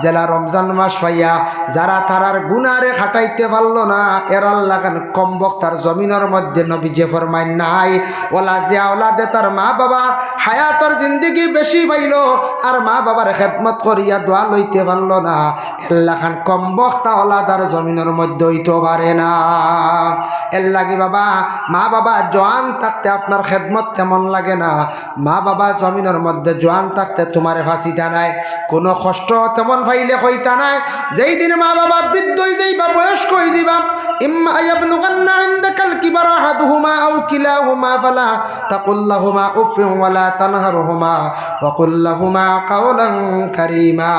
যেলা রমজান মাস পাইয়া যারা তারার গুনারে খাটাইতে পারলো না, এরার লাখান কমবখতার জমিনর মধ্যে নবীজিয়ে ফরমাইন নাই। অলা যে আওলাদে তার মা বাবার হায়াতর জিন্দেগি বেশি পাইলো, আর মা বাবার খেদমত করিয়া দোয়া লইতে পারলো না, এর লাখান কমবখতা আওলাদ আর জমিনর মধ্যে অইতো পারে না। এর লাগি বাবা, মা বাবা জোয়ান থাকতে আপনার খেদমত তেমন লাগে না। মা বাবা জমিনর মধ্যে জোয়ান থাকতে তুমারে ফাঁসিতা নায়, কুনু কষ্ট তেমন পাইলে কইতা নায়। যেই দিন মা বাবা বৃদ্ধ অইযাইবা, বয়স্ক অইযাইবা, ইম্মা ইয়াবলুগান্না ইনদাকাল কিবারা আহাদুহুমা আও কিলাহুমা ফালা তাকুল লাহুমা উফিন ওয়ালা তানহারহুমা ওয়া কুল লাহুমা কাওলান কারীমা।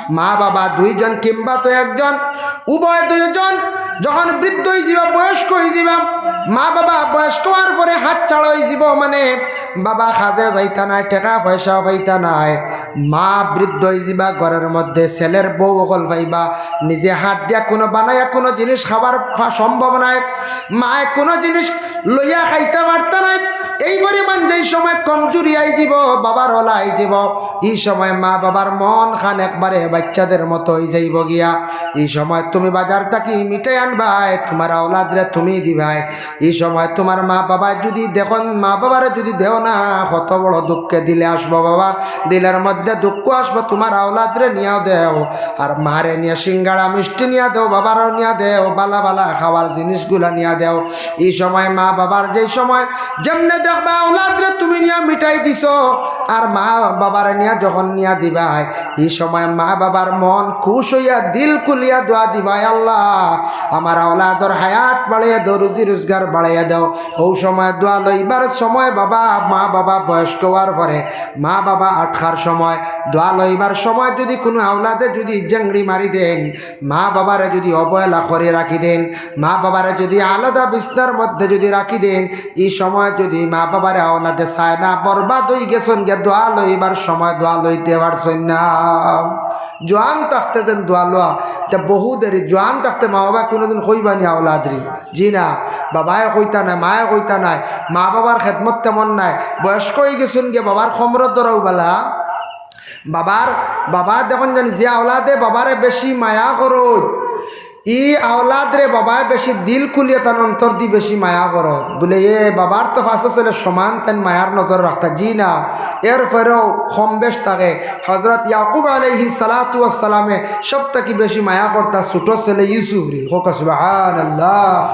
মা বাবা দুইজন কিংবা তো একজন, উভয় দুইজন যখন বৃদ্ধ অইযিবা, বয়স্ক অইযিবা, মা বাবা বয়স্ক অওয়ার পরে হাত ছাড়া অইযিবো, মানে বাবা কাজে যাইতা নায়, টেকা পয়সা পাইতা নায়, মা বৃদ্ধ অইযিবা, ঘরর মধ্যে ছেলের বউ অকল পাইবা, নিজে হাত দিয়া কুনু বানাইয়া কুনু জিনিস খাবার পা-, সম্ভব নায়, মায় কুনু জিনিস লইয়া খাইতা পারতা নায়। এই পরিমাণ যেই সময় কমজুরি আইযিবো, বাবার অলা আইযিবো, ই সময় মা বাবার মন খান একবারে বাইচ্চাদের মতো অইযাইবো গিয়া। ই সময় তুমি বাজার থাকি মিঠাই আনবায়, তুমার আওলাদরে তুমি দিবায়। ই সময় তুমার মা বাবায় যুদি দেখইন, মা বাবারে যুদি দেও না, কত বড় দুঃখে দিলে আসবো বাবা, দিলর মধ্যে দুঃখ আসবো। তুমার আওলাদরে নিয়া দেও, আর মারে নিয়া সিঙ্গাড়া মিষ্টি নিয়া দেও, বাবারও নিয়া দেও, বালা বালা খাওয়ার জিনিসগুলা নিয়া দেও। ই সময় মা বাবার যেই সময় যেমনে দেখবা আওলাদরে তুমি নিয়া মিঠাই দিছো, আর মা বাবারে নিয়া যখন নিয়া দিবায়, ই সময় মা বাবার মন খুশ অইয়া দিল খুলিয়া দোয়া দিবায়, "আল্লাহ, আমার আওলাদর হায়াত বাড়াইয়া দেও, রুজি রোজগার বাড়াইয়া দেও।" অউ সময় দোয়া লইবার সময় বাবা, মা বাবা বয়স্ক অওয়ার পরে, মা বাবা আটকার সময়, দোয়া লইবার সময় যুদি কুনু আওলাদে যুদি জেংড়ি মারি দেইন, মা বাবারে যুদি অবহেলা করি রাখি দেইন, মা বাবারে যুদি আলাদা বিছনার মধ্যে যুদি রাখি দেইন, ই সময় যুদি মা বাবারে আওলাদে চায় না, বরবাদ অইগেছইন গিয়া, দোয়া লইবার সময় দোয়া লইতে পারছইন না। জোয়ান থাকতে যেন দোয়া লওয়া, ইটা বহু দেরি। জোয়ান থাকতে মা বাবায় কুনুদিন কইবা নি আওলাদরে? জি না, বাবায় কইতা নায়, মায়ে কইতা নায়, মা বাবার খেদমত তেমন নায়, বয়স্ক অইগেছইন গিয়া, বাবার কমরো ধরাও বালা। বাবার, বাবা দেখইন জানি যে আওলাদে বাবারে বেশি মায়া করইন, ই আওলাদরে বাবায় বেশি দিল খুলিয়া তান অন্তর দি বেশি মায়া করইন। বুলে, এ বাবার তো পাঁচও ছেলে সমান, তাইন মায়ার নজর রাখতা, জি না, এরপরেও কম বেশ থাকে। হজরত ইয়াকুব আলাইহিস সালাতু ওয়াস সালামে সব থাকি বেশি মায়া করতা ছুটো ছেলে ইউসুফরে। কউক্কা সুবহানাল্লাহ।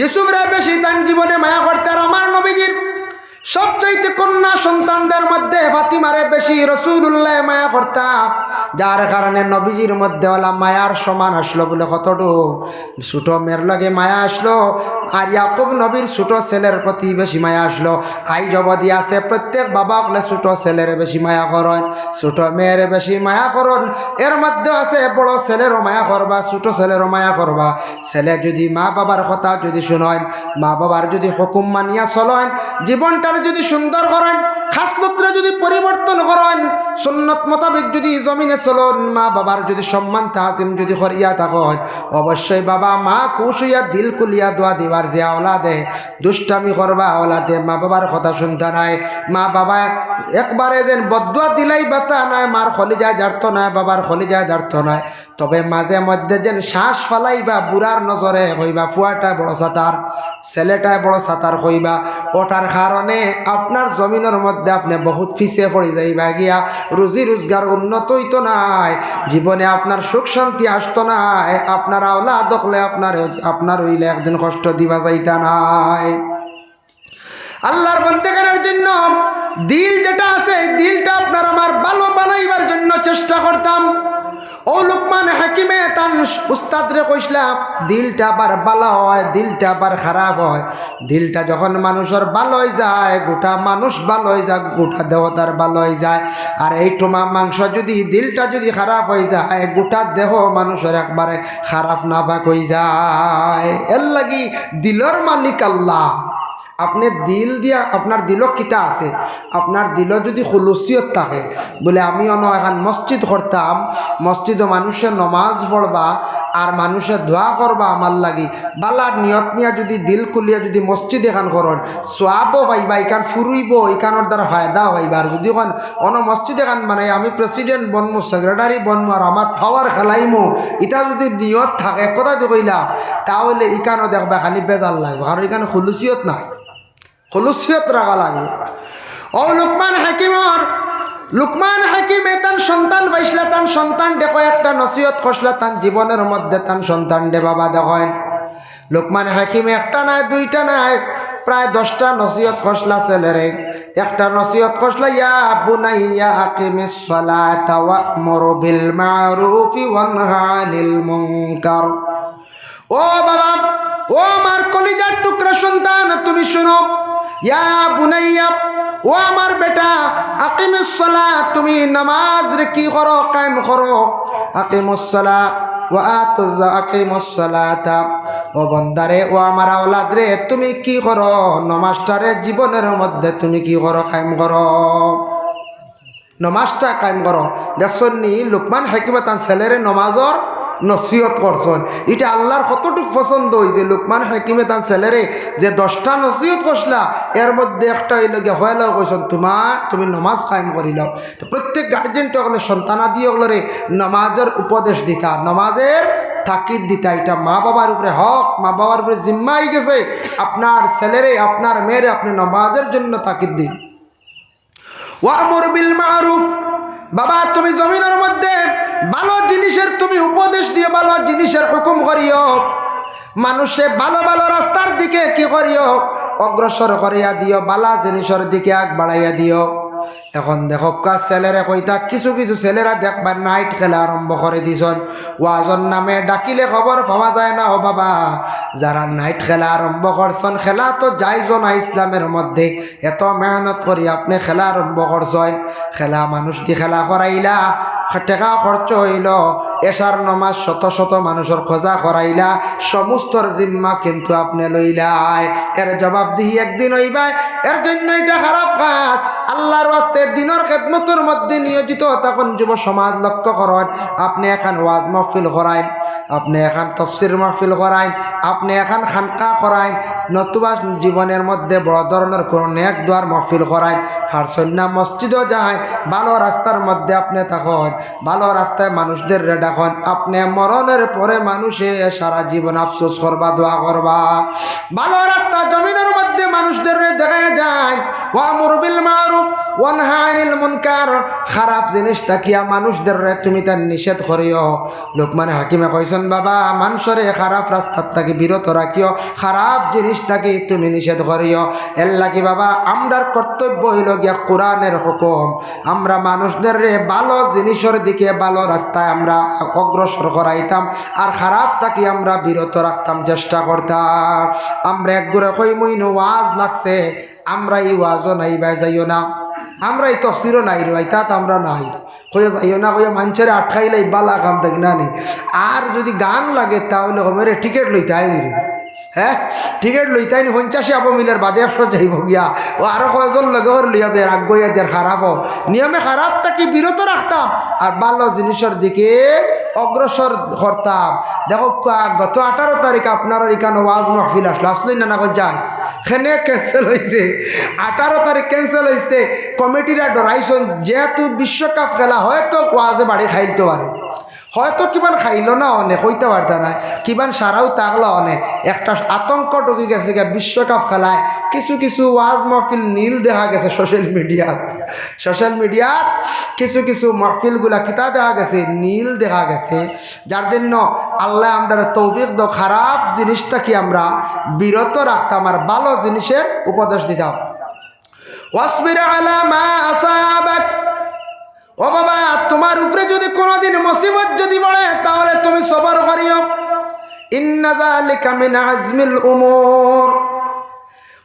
ইউসুফরে বেশি তান জীবনে মায়া করতা। আর আমার নবীজির সবচাইতে কন্যা সন্তানদের মধ্যে ফাতিমারে বেশি রাসূলুল্লায় মায়া করতা, যার কারণে নবীজির মধ্যে অলা মায়ার সমান আসলো বুলে কতটুক। ছুটো মেয়ের লগে মায়া আসলো, আর ইয়াকুব নবীর ছুটো ছেলের প্রতি বেশি মায়া আসলো। আইজ অবধি আছে, প্রত্যেক বাবা অকলে ছুটো ছেলেরে বেশি মায়া করইন, ছুটো মেয়েরে বেশি মায়া করইন। এর মধ্যে আছে বড় ছেলেরও মায়া করবা, ছুটো ছেলেরও মায়া করবা। ছেলে যুদি মা বাবার কথা যুদি শুনইন, মা বাবার যুদি হুকুম মানিয়া চলইন, জীবনটারে যুদি সুন্দর করইন, খাসলতরে যুদি পরিবর্তন করইন, সুন্নত মোতাবেক যুদি জমিনে চলইন, মা বাবার যুদি সম্মান তাজিম যুদি করিয়া থাকইন, অবশ্যই বাবা মা খুশ অইয়া দিল খুলিয়া দোয়া দিবার যে আওলাদে দুষ্টামি করবা, আওলাদে মা বাবার কথা শুনতা নায়, মা বাবা একবারে যেন বদদোয়া দিলাইবা তা নায়, মার কলিজায় জারতো নায়, বাবার কলিজায় জারতো নায়। তবে মাঝে মধ্যে যেন শ্বাস ফালাইবা, বুড়ার নজরে কইবা, "ফুয়াটা বড় সাতার, ছেলেটায় বড় সাতার" কইবা। ওটার কারণে আপনার জমিনর মধ্যে আপনে বহুত পিছে পড়ি যাইবা গিয়া, রুজি রোজগার উন্নত অইতো নায়, জীবনে আপনার সুখ শান্তি আসতো নায়, আপনার আওলাদ অকলে আপনার, আপনার অইলে একদিন কষ্ট দিবা যাইতা নায়। আল্লাহর বন্দেগানের জন্য দিল যেটা আছে, এই দিলটা আপনার আমার ভালো বানাইবার জন্য চেষ্টা করতাম। ও লুকমান হাকিমে তান উস্তাদরে কইছলা, "দিলটা আবার ভালা অয়, দিলটা আবার খারাপ অয়।" দিলটা যখন মানুষর ভালা অইযায়, গোটা মানুষ ভালা অইযায়, গোটা দেহ তার ভালা অইযায়। আর এই টোমা মাংস যুদি, দিলটা যুদি খারাপ অইযায়, গোটা দেহ মানুষর একবারে খারাপ নাপাক অইযায়। এরলাগি দিলর মালিক আল্লাহ। আপনে দিল দিয়া, আপনার দিলো কিতা আছে? আপনার দিলো যুদি খুলুসিয়ত থাকে, বুলে আমি অনো এখান মসজিদ করতাম, মসজিদো মানুষে নমাজ পড়বা, আর মানুষে দোয়া করবা আমার লাগি, বালা নিয়ত নিয়া যুদি দিল খুলিয়া যুদি মসজিদ এখান করইন, সওয়াবও পাইবা, ইখান ফুরুইবো, ইখানর দ্বারা ফায়দাও পাইবা। আর যুদি কইন অনো মসজিদ এখান বানাই, আমি প্রেসিডেন্ট বনমু, সেক্রেটারি বনমু, আর আমার পাওয়ার খেলাইমু, ইটা যুদি নিয়ত থাকে, এক কথা যুদি কইলাম, তাহলে ইখানো দেখবা খালি বেজার লাগবো, কারণ ইখানো খুলুসিয়ত নাই। খুলুসিয়ত রাখা লাগবো। ও লুকমান হাকিমর, লুকমান হাকিমে তান সন্তান পাইছলা, তান সন্তানরে কয়েকটা নসিহত করছলা, তান জীবনর মধ্যে তান সন্তানরে বাবা দেখইন। লুকমান হাকিমে একটা নায়, দুইটা নায়, প্রায় দশটা নসিহত করছলা ছেলেরে। একটা নসিহত করছলা, "ইয়া বুনাইয়া আকিমিস সালাতা ওয়া'মুর বিল মা'রুফি ওয়ানহা আনিল মুনকার।" ও বাবা, ও আমার কলিজার টুকরা সন্তান, তুমি শুনো। ইয়া বুনাইয়া, ও আমার বেটা, আকিমিস সালাহ, তুমি নামাজরে কি করো, কায়েম করো। আকিমুস সালাহ ওয়া আতুজ, আকিমুস সালাতা। ও বন্দারে, ও আমার আওলাদরে, তুমি কি করো? নামাজটারে জীবনর মধ্যে তুমি কি করো, কায়েম করো। নামাজটা কায়েম করো। দেখছইন নি, লুকমান হাকিমে তান ছেলেরে নামাজর নসিহত করছইন। ইটা আল্লার কতটুক পছন্দ অইছে। লুকমান হাকিমে তান ছেলেরে যে দশটা নসিহত করছলা, এর মধ্যে একটা অইলো গিয়া, পয়লাউ কইছইন, "তুমা-, তুমি নামাজ কায়েম করিলাও।" তো প্রত্যেক গার্জিয়ান অকলে সন্তানাদি অকলরে নামাজর উপদেশ দিতা, নামাজর তাকিদ দিতা। ইটা মা বাবার উপরে হক, মা বাবার উপরে জিম্মা অইগেছে। আপনার ছেলেরে, আপনার মেয়েরে আপনে নামাজর জন্য তাকিদ দিন। ওয়া'মুর বিল মা'রুফ, বাবা, তুমি জমিনর মধ্যে ভালো জিনিসর তুমি উপদেশ দিও, ভালো জিনিসর হুকুম করিও, মানুষরে ভালো ভালো রাস্তার দিকে কি করিও, অগ্রসর করিয়া দিও, ভালা জিনিসর দিকে আগ বাড়াইয়া দিও। এখন দেখউক্কা, ছেলেরে কইতা, কিছু কিছু ছেলেরা দেখবা নাইট খেলা আরম্ভ করি দিছইন, ওয়াজর নামে ডাকিলে খবর পাওয়া যায় না। ও বাবা, যারা নাইট খেলা আরম্ভ করছইন, খেলা তো জায়েজ না ইসলামর মধ্যে, এত মেহনত করি আপনে খেলা আরম্ভ করছইন, খেলা মানুষদি খেলা করাইলা, টেকা খরচ অইলো, এশার নামাজ শত শত মানুষর কাজা করাইলা, সমস্তর জিম্মা কিন্তু আপনে লইলায়। এর জবাবদিহি একদিন অইবায়, এর জন্য ইটা খারাপ কাজ। আল্লার ওয়াস্তে দিনর খেদমতর মধ্যে নিয়োজিত থাকইন। যুব সমাজ লক্ষ্য করইন, আপনে এখান ওয়াজ মাহফিল করাইন, আপনে এখান তফসির মাহফিল করাইন, আপনে এখান খানকা করাইন, নতুবা জীবনর মধ্যে বড় ধরনর কোনো নেক দোয়ার মাহফিল করাইন, পারছইন না মসজিদো যাইন, ভালো রাস্তার মধ্যে আপনে থাকইন, ভালো রাস্তায় মানুষদেররে ডাকইন। আপনে মরণর পরে মানুষে সারা জীবন আফসোস করবা, দোয়া করবা। ভালো রাস্তা জমিনর মধ্যে মানুষদেররে দেখাইয়া যাইন। ওয়া'মুর বিল মা'রুফ ওয়ানহা আনিল মুনকার। খারাপ জিনিস থাকিয়া মানুষদেররে তুমি তার নিষেধ করিও। লুকমান হাকিমে কইছইন, বাবা, মানুষরে খারাপ রাস্তার থাকি বিরত রাখিও, খারাপ জিনিস থাকি তুমি নিষেধ করিও। এর লাগি বাবা, আমরার কর্তব্য অইলো গিয়া কোরআনর হুকুম। আমরা মানুষদেররে ভালো জিনিসর দিকে, ভালো রাস্তায় আমরা অগ্রসর করাইতাম, আর খারাপ থাকি আমরা বিরত রাখতাম, চেষ্টা করতাম। আমরা একগুরে কইমু, ইনো ওয়াজ লাগছে, আমরা ই ওয়াজো নাই ভাই, যাইও না, আমরা ই তফসিরো নাই রে ভাই, তাত আমরা নাই, কইয়া যাইও না, কইয়া মানষরে আটকাইলে ই বালা কাম দেখি না নি। আর যুদি গান লাগে, তাহলে কমে রে, টিকিট লইতায় নি রে। হ্যাঁ, টিকিট লইতায় নি, পঞ্চাশে আবো মিলের বাদে একশো যাইবো গিয়া। ও আরো কয়জন লগে ওর লইয়া যায়, আগুয়াইয়া দের খারাপ অ। নিয়মে খারাপ থাকি বিরত রাখতাম, আর ভালো জিনিসর দিকে অগ্রসর করতাম। দেখউক্কা, গত আঠারো তারিখ আপনারার ইখানো ওয়াজ মাহফিল আছলো, আছলো নি না, না কই যায়? কেনে cancel অইছে? আঠারো তারিখ cancel অইছে। কমিটিরা ডরাইছইন, যেহেতু বিশ্বকাপ খেলা, হয়তো ওয়াজে বাড়ি খাইলতো পারে, হয়তো কিমান খাইলো না অনে, কইতা পারতা নায়, কিমান সারাও থাকলা অনে। একটা আতঙ্ক ঢুকি গেছে গিয়া বিশ্বকাপ খেলায়। কিছু কিছু ওয়াজ মাহফিল নীল দেখা গেছে সোশ্যাল মিডিয়াত। সোশ্যাল মিডিয়াত কিছু কিছু মাহফিলগুলা কিতা দেখা গেছে, নীল দেখা গেছে। যার জন্য আল্লায় আমরারে তৌফিক দেউক, খারাপ জিনিস থাকি আমরা বিরত রাখতাম আর ভালো জিনিসর উপদেশ দিতাম। ওয়াসবির আলা মা আসাবাক। ও বাবা, তুমার উপরে যুদি কুনুদিন মুসিবত যুদি পড়ে, তাহলে তুমি সবর করিও। ইন্না যালিকা মিন আজমিল উমুর।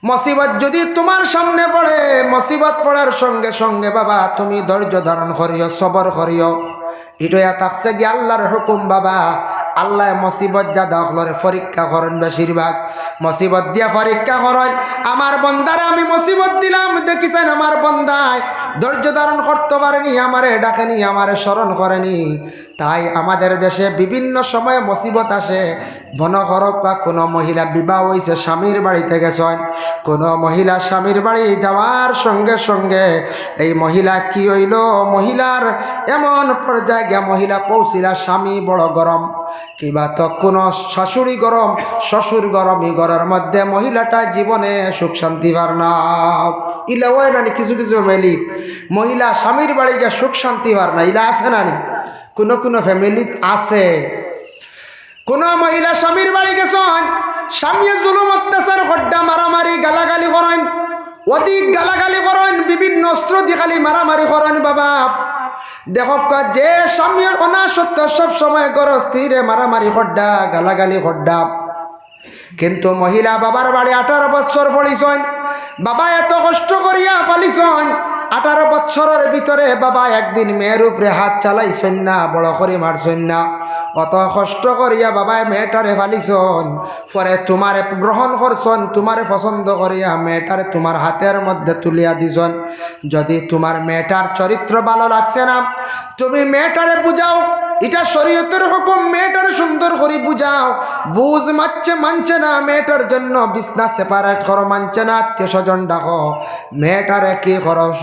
মুসিবত যুদি তুমার সামনে পড়ে, মুসিবত পড়ার সঙ্গে সঙ্গে বাবা তুমি ধৈর্য ধারণ করিও, সবর করিও। ইটা অইয়া থাকছে গিয়া আল্লার হুকুম বাবা। আল্লায় মুসিবত জাদা অকলরে পরীক্ষা করইন, বেশিরভাগ মুসিবত দিয়া পরীক্ষা করইন। আমার বন্দারে আমি মুসিবত দিলাম, দেখিছইন আমার বন্দায় ধৈর্য ধারণ করতো পারেনি, আমারে ডাকেনি, আমারে স্মরণ করেনি। তাই আমাদের দেশে বিভিন্ন সময় মুসিবত আসে। মনো করউক্কা বা কোনো মহিলা বিবাহ অইছে, স্বামীর বাড়িতে গেছইন, কোনো মহিলা স্বামীর বাড়ি যাওয়ার সঙ্গে সঙ্গে এই মহিলা কি অইলো, মহিলার এমন পর্যায়ে গিয়া মহিলা পৌঁছিলা, স্বামী বড় গরম, কিবা তো কোনো শাশুড়ি গরম, শ্বশুর গরম, ই ঘরর মধ্যে মহিলাটা জীবনে সুখ শান্তি পার না। ইলা অয় না নি কিছু কিছু family-ত, মহিলা স্বামীর বাড়ি গিয়া সুখ শান্তি পার না, ইলা আছে না নি? কোনো কোনো family-ত আছে। কোনো মহিলা স্বামীর বাড়ি গেছইন, স্বামীয়ে জুলুম অত্যাচার করডা, মারামারি গালাগালি করইন, অধিক গালাগালি করইন, বিভিন্ন অস্ত্র দি খালি মারামারি করইন। বাবা, দেখউক্কা, যে স্বামীয়ে অনাসত্ত্বে সব সময় ঘরো স্ত্রীরে মারামারি করডা, গালাগালি করডা, কিন্তু মহিলা বাবার বাড়ি আঠারো বছর পড়িছইন, বাবায় এত কষ্ট করিয়া পালিছইন, আঠারো বছরর ভিতরে বাবায় একদিন মেয়ের উপরে হাত চালাইছইন না, বড় করি মারছইন না। অত কষ্ট করিয়া বাবায় মেয়েটারে পালিছইন, পরে তুমারে গ্রহণ করছইন, তুমারে পছন্দ করিয়া মেয়েটারে তুমার হাতের মধ্যে তুলিয়া দিছইন। যদি তুমার মেয়েটার চরিত্র ভালো লাগছে না, তুমি মেয়েটারে বুঝাও, ইটা শরীয়তের হুকুম, মেয়েটারে সুন্দর করি বুঝাও। বুঝ মানছে, মানছে না, মেয়েটার জন্য বিছনা separate করো, মানছে না, আত্মীয় স্বজন ডাকো, মেয়েটারে কি করো,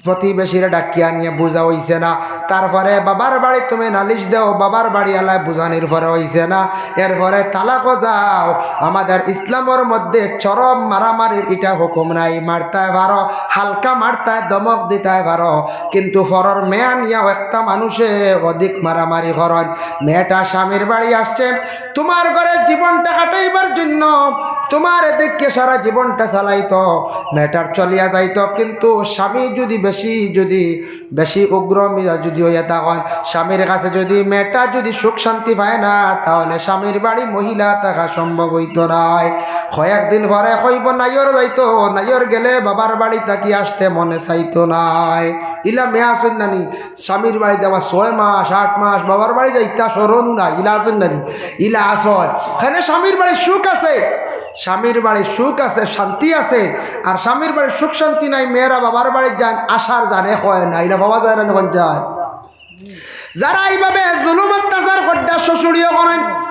প্রতিবেশীরে ডাকিয়া আনিয়া বুঝা অইছে না। তারপরে বাবার বাড়ি তুমি নালিশ দেও, বাবার বাড়ি আলায় বুঝানির পরে অইছে না, এরপরে তালাকো যাও। আমাদের ইসলামর মধ্যে চরম মারামারির ইটা হুকুম নাই। মারতায় পারো, হালকা মারতায়, ধমক দিতায় পারো, কিন্তু পরর মেয়ে আনিয়াও একটা মানুষে অধিক মারামারি করইন। মেয়েটা স্বামীর বাড়ি আসছে, তুমার ঘরে জীবনটা কাটাইবার জন্য, তুমারে দেখিয়া সারা জীবনটা চালাইতো, মেয়েটার চলিয়া যাইতো। কিন্তু স্বামী যদি বেশি, যদি বেশি উগ্র মিজাজ যদি অইয়া থাকইন, স্বামীর কাছে যদি মেয়েটা যদি সুখ শান্তি পায় না, তাহলে স্বামীর বাড়ি মহিলা থাকা সম্ভব অইতো নায়। কয়েকদিন পরে কইবো নাইওর যাইতো, নাইওর গেলে বাবার বাড়ি থাকি আসতে মনে চাইতো নায়। ইলা মেয়ে আছইন না নি? স্বামীর বাড়ি যাওয়া ছয় মাস, আট মাস, বাবার বাড়ি যাইতা স্মরণও নাই, ইলা আছইন না নি? ইলা আছইন। কেনে স্বামীর বাড়ি সুখ আছে, স্বামীর বাড়ি সুখ আছে, শান্তি আছে, আর স্বামীর বাড়ি সুখ শান্তি নাই, মেয়েরা বাবার বাড়ি যাইন, আসার জানে কয় না, ইলা পাওয়া যায় না, অখন যায়। যারা এইভাবে জুলুম অত্যাচার করডা শ্বশুরিয়ে করইন,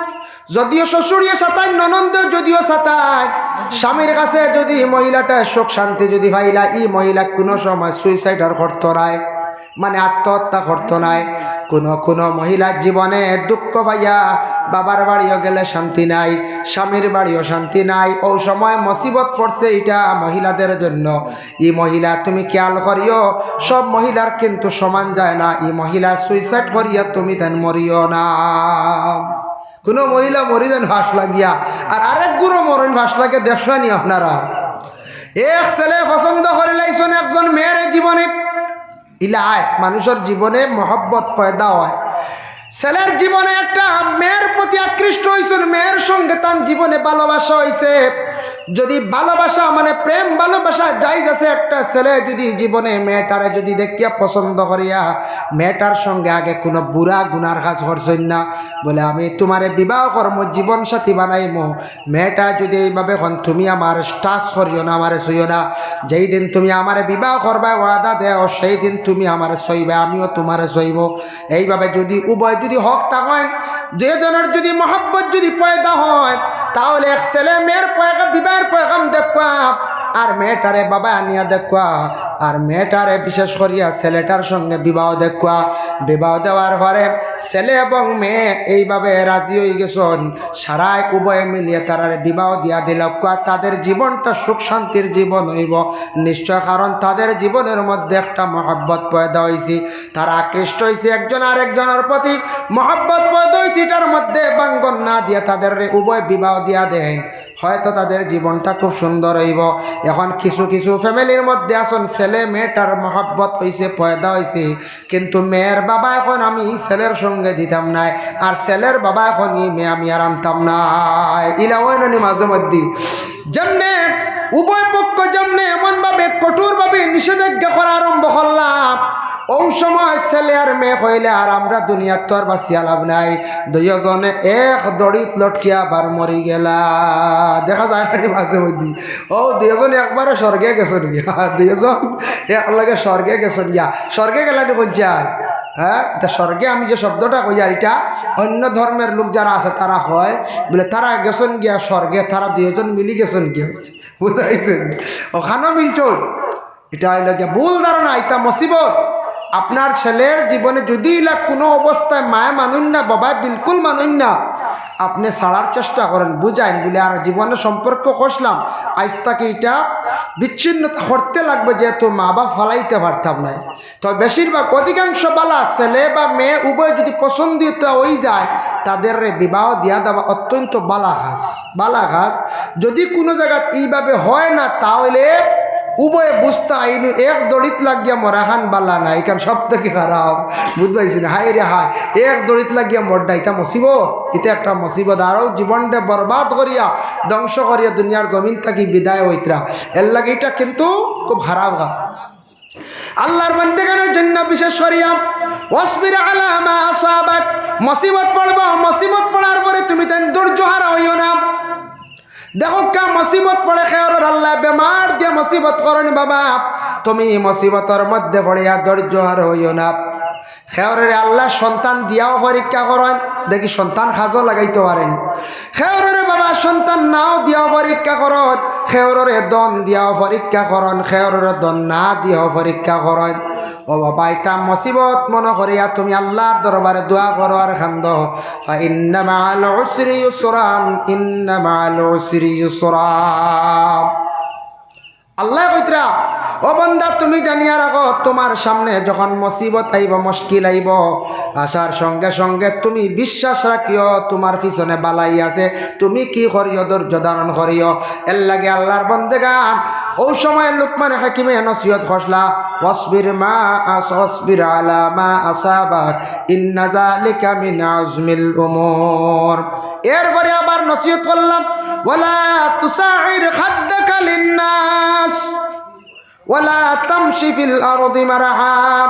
যদিও শ্বশুরিয়ে সাতাইন, ননন্দে যদিও সাতাইন, স্বামীর কাছে যদি মহিলাটা সুখ শান্তি যদি পাইলা, ই মহিলা কোনো সময় suicide আর করতো নায়, মানে আত্মহত্যা করতো নায়। কোনো কোনো মহিলা জীবনে দুঃখ পাইয়া বাবার বাড়িও গেলে শান্তি নাই, স্বামীর বাড়িও শান্তি নাই, অউ সময় মুসিবত পড়ছে ইটা মহিলাদের জন্য। ই মহিলা তুমি খেয়াল করিও, সব মহিলার কিন্তু সমান যায় না। ই মহিলা suicide করিয়া তুমি তান মরিও না। কোনো মহিলা মরি যাইন ফাঁস লাগিয়া, আর আরেক গুরু মরইন ফাঁস লাগে, দেখছইন নি আপনারা? এক ছেলে পছন্দ করিলাইছইন একজন মেয়েরে জীবনে, ইলা অয়, মানুষর জীবনে মহব্বত পয়দা অয়। ছেলের জীবনে একটা মেয়ের প্রতি আকৃষ্ট অইছইন, মেয়ের সঙ্গে তান জীবনে ভালোবাসা অইছে। যদি ভালোবাসা মানে প্রেম ভালোবাসা জায়েজ আছে, একটা ছেলে যদি জীবনে মেয়েটারে যদি দেখিয়া পছন্দ করিয়া, মেয়েটার সঙ্গে আগে কোনো বুরা গুনার কাজ করছইন না, বলে, "আমি তুমারে বিবাহ করমু, জীবন সাথী বানাইমু।" মেয়েটা যদি এইভাবে কইন, "তুমি আমার touch করিও না, আমারে ছুইও না, যেই দিন তুমি আমারে বিবাহ করবায় ওয়াদা দেও, সেই দিন তুমি আমারে ছইবায়, আমিও তুমারে ছইমু।" এইভাবে যদি উভয় যদি হক থাকইন, দুইজনর যদি মহব্বত যদি পয়দা অয়, তাহলে এক ছেলে মেয়ের পয়গা-, বিবাহের পয়গাম দেখবা, আর মেয়েটারে বাবায় আনিয়া দেখবা, আর মেয়েটারে বিশেষ করিয়া ছেলেটার সঙ্গে বিবাহ দেখবা। বিবাহ দেওয়ার পরে ছেলে এবং মেয়ে এইভাবে রাজি অইগেছইন, সারায় উভয়ে মিলিয়া তারারে বিবাহ দিয়া দিলাউক্কা, তাদের জীবনটা সুখ শান্তির জীবন অইবো নিশ্চয়, কারণ তাদের জীবনের মধ্যে একটা মহব্বত পয়দা অইছে, তারা আকৃষ্ট অইছে একজন আরেকজনর প্রতি, মহব্বত পয়দা অইছে, ইটার মধ্যে ভাঙ্গন না দিয়া তাদের উভয় বিবাহ দিয়া দেইন, হয়তো তাদের জীবনটা খুব সুন্দর অইবো। এখন কিছু কিছু family-র মধ্যে আছইন, ছেলে মেয়েটার মহব্বত অইছে, পয়দা অইছে, কিন্তু মেয়ের বাবায় কইন, "আমি ই ছেলের সঙ্গে দিতাম নায়," আর ছেলের বাবায় কইন, "ই মেয়ে আমি আর আনতাম নায়।" ইলা অয় না নি মাঝে মধ্যে? যেমনে উভয় পক্ষ যেমনে এমনভাবে কঠোরভাবে নিষেধাজ্ঞা করা আরম্ভ করলা, অউ সময় ছেলে আর মেয়ে কইলে, "আর আমরা দুনিয়াত তো আর বাঁচিয়া লাভ নাই।" দুইওজনে এক দড়িত লটকিয়া আবার মরি গেলা। দেখা যায় না নি মাঝে মধ্যে? অউ দুইওজন একবারে স্বর্গে গেছইন গিয়া, দুইওজন একলগে স্বর্গে গেছইন গিয়া। স্বর্গে গেলা নি কইন চাই? হ্যাঁ, ইটা স্বর্গে আমি যে শব্দটা কইয়ার, ইটা অন্য ধর্মের লোক যারা আছে তারা কয়, বলে, "তারা গেছইন গিয়া স্বর্গে, তারা দুইওজন মিলি গেছইন গিয়া।" বুঝাইছেন? অখানো মিলছইন। ইটা অইলো গিয়া ভুল ধারণা, ইটা মুসিবত। আপনার ছেলের জীবনে যুদি ইলা কুনু অবস্থায় মায়ে মানুইন না, বাবায় বিলকুল মানুইন না, আপনে ছাড়ার চেষ্টা করইন, বুঝাইন, বলে, "আর জীবনে সম্পর্ক কষলাম, আইজ থাকি ইটা বিচ্ছিন্নতা করতে লাগবো, যেহেতু মা বাপ ফালাইতে পারতাম নায়।" তো বেশিরভাগ, অধিকাংশ বালা ছেলে বা মেয়ে উভয় যুদি পছন্দিতা অইযায়, তাদেররে বিবাহ দিয়া দেওয়া অত্যন্ত বালা কাজ, বালা কাজ। যুদি কুনু জাগাত ইভাবে হয় না, তা অইলে উভয়ে বুঝতা অইন, এক দড়িত লাগিয়া মরাখান বালা নায়, ইখান সব থাকি খারাপ। বুঝ পাইছইন নি? হায় রে হায়, এক দড়িত লাগিয়া মরডা, ইটা মুসিবত, ইটা একটা মুসিবত। আরও জীবনটা বরবাদ করিয়া, ধ্বংস করিয়া দুনিয়ার জমিন থাকি বিদায় অইতরা। এরলাগি ইটা কিন্তু খুব খারাপ কাজ। আল্লার বান্দেগানর জন্য বিশেষ করিয়া, "ওয়াসবির আলা মা আসাবাক", মুসিবত পড়বা, মুসিবত পড়ার পরে তুমি তাইন ধৈর্য হারা অইও না। দেখউক্কা, মুসিবত পড়ে, কেউরর আল্লায় বেমার দিয়া মুসিবত করইন বাবা, তুমি মুসিবতর মধ্যে পড়িয়া ধৈর্য হারা অইও না। কেউররে আল্লায় সন্তান দিয়াও পরীক্ষা করইন, দেখি সন্তান কাজো লাগাইতো পারে নি। কেউররে বাবা সন্তান নাও দিয়াও পরীক্ষা করইন, কেউররে ধন দিয়াও পরীক্ষা করইন, কেউররে ধন না দিয়াও পরীক্ষা করইন। ও বাবা, ইতা মুসিবত মনো করিয়া তুমি আল্লার দরবারে দোয়া করো আর কান্দো। فإن مع العسر يسرا، إن مع العسر يسرا। আল্লায় কইতরা, "ও বান্দা, তুমি জানিয়া রাখো, তুমার সামনে যখন মুসিবত আইবো, মুশকিল আইবো, আসার সঙ্গে সঙ্গে তুমি বিশ্বাস রাখিও, তুমার পিছনে বালাই আছে, তুমি কি করিও, ধৈর্য ধারণ করিও।" এরলাগি আল্লার বান্দেগান, অউ সময় লুকমান হাকিমে নসিহত করলা, "ওয়াসবির মা আস-, ওয়াসবির আলা মা আসাবাক, ইন্না যালিকা মিন আজমিল উমুর।" এরপরে আবার নসিহত করলাম, "ওয়ালা তুসাইর খাদ্দাকা লিন্নাস, ওয়ালা তামশি ফিল আরদি মারহা,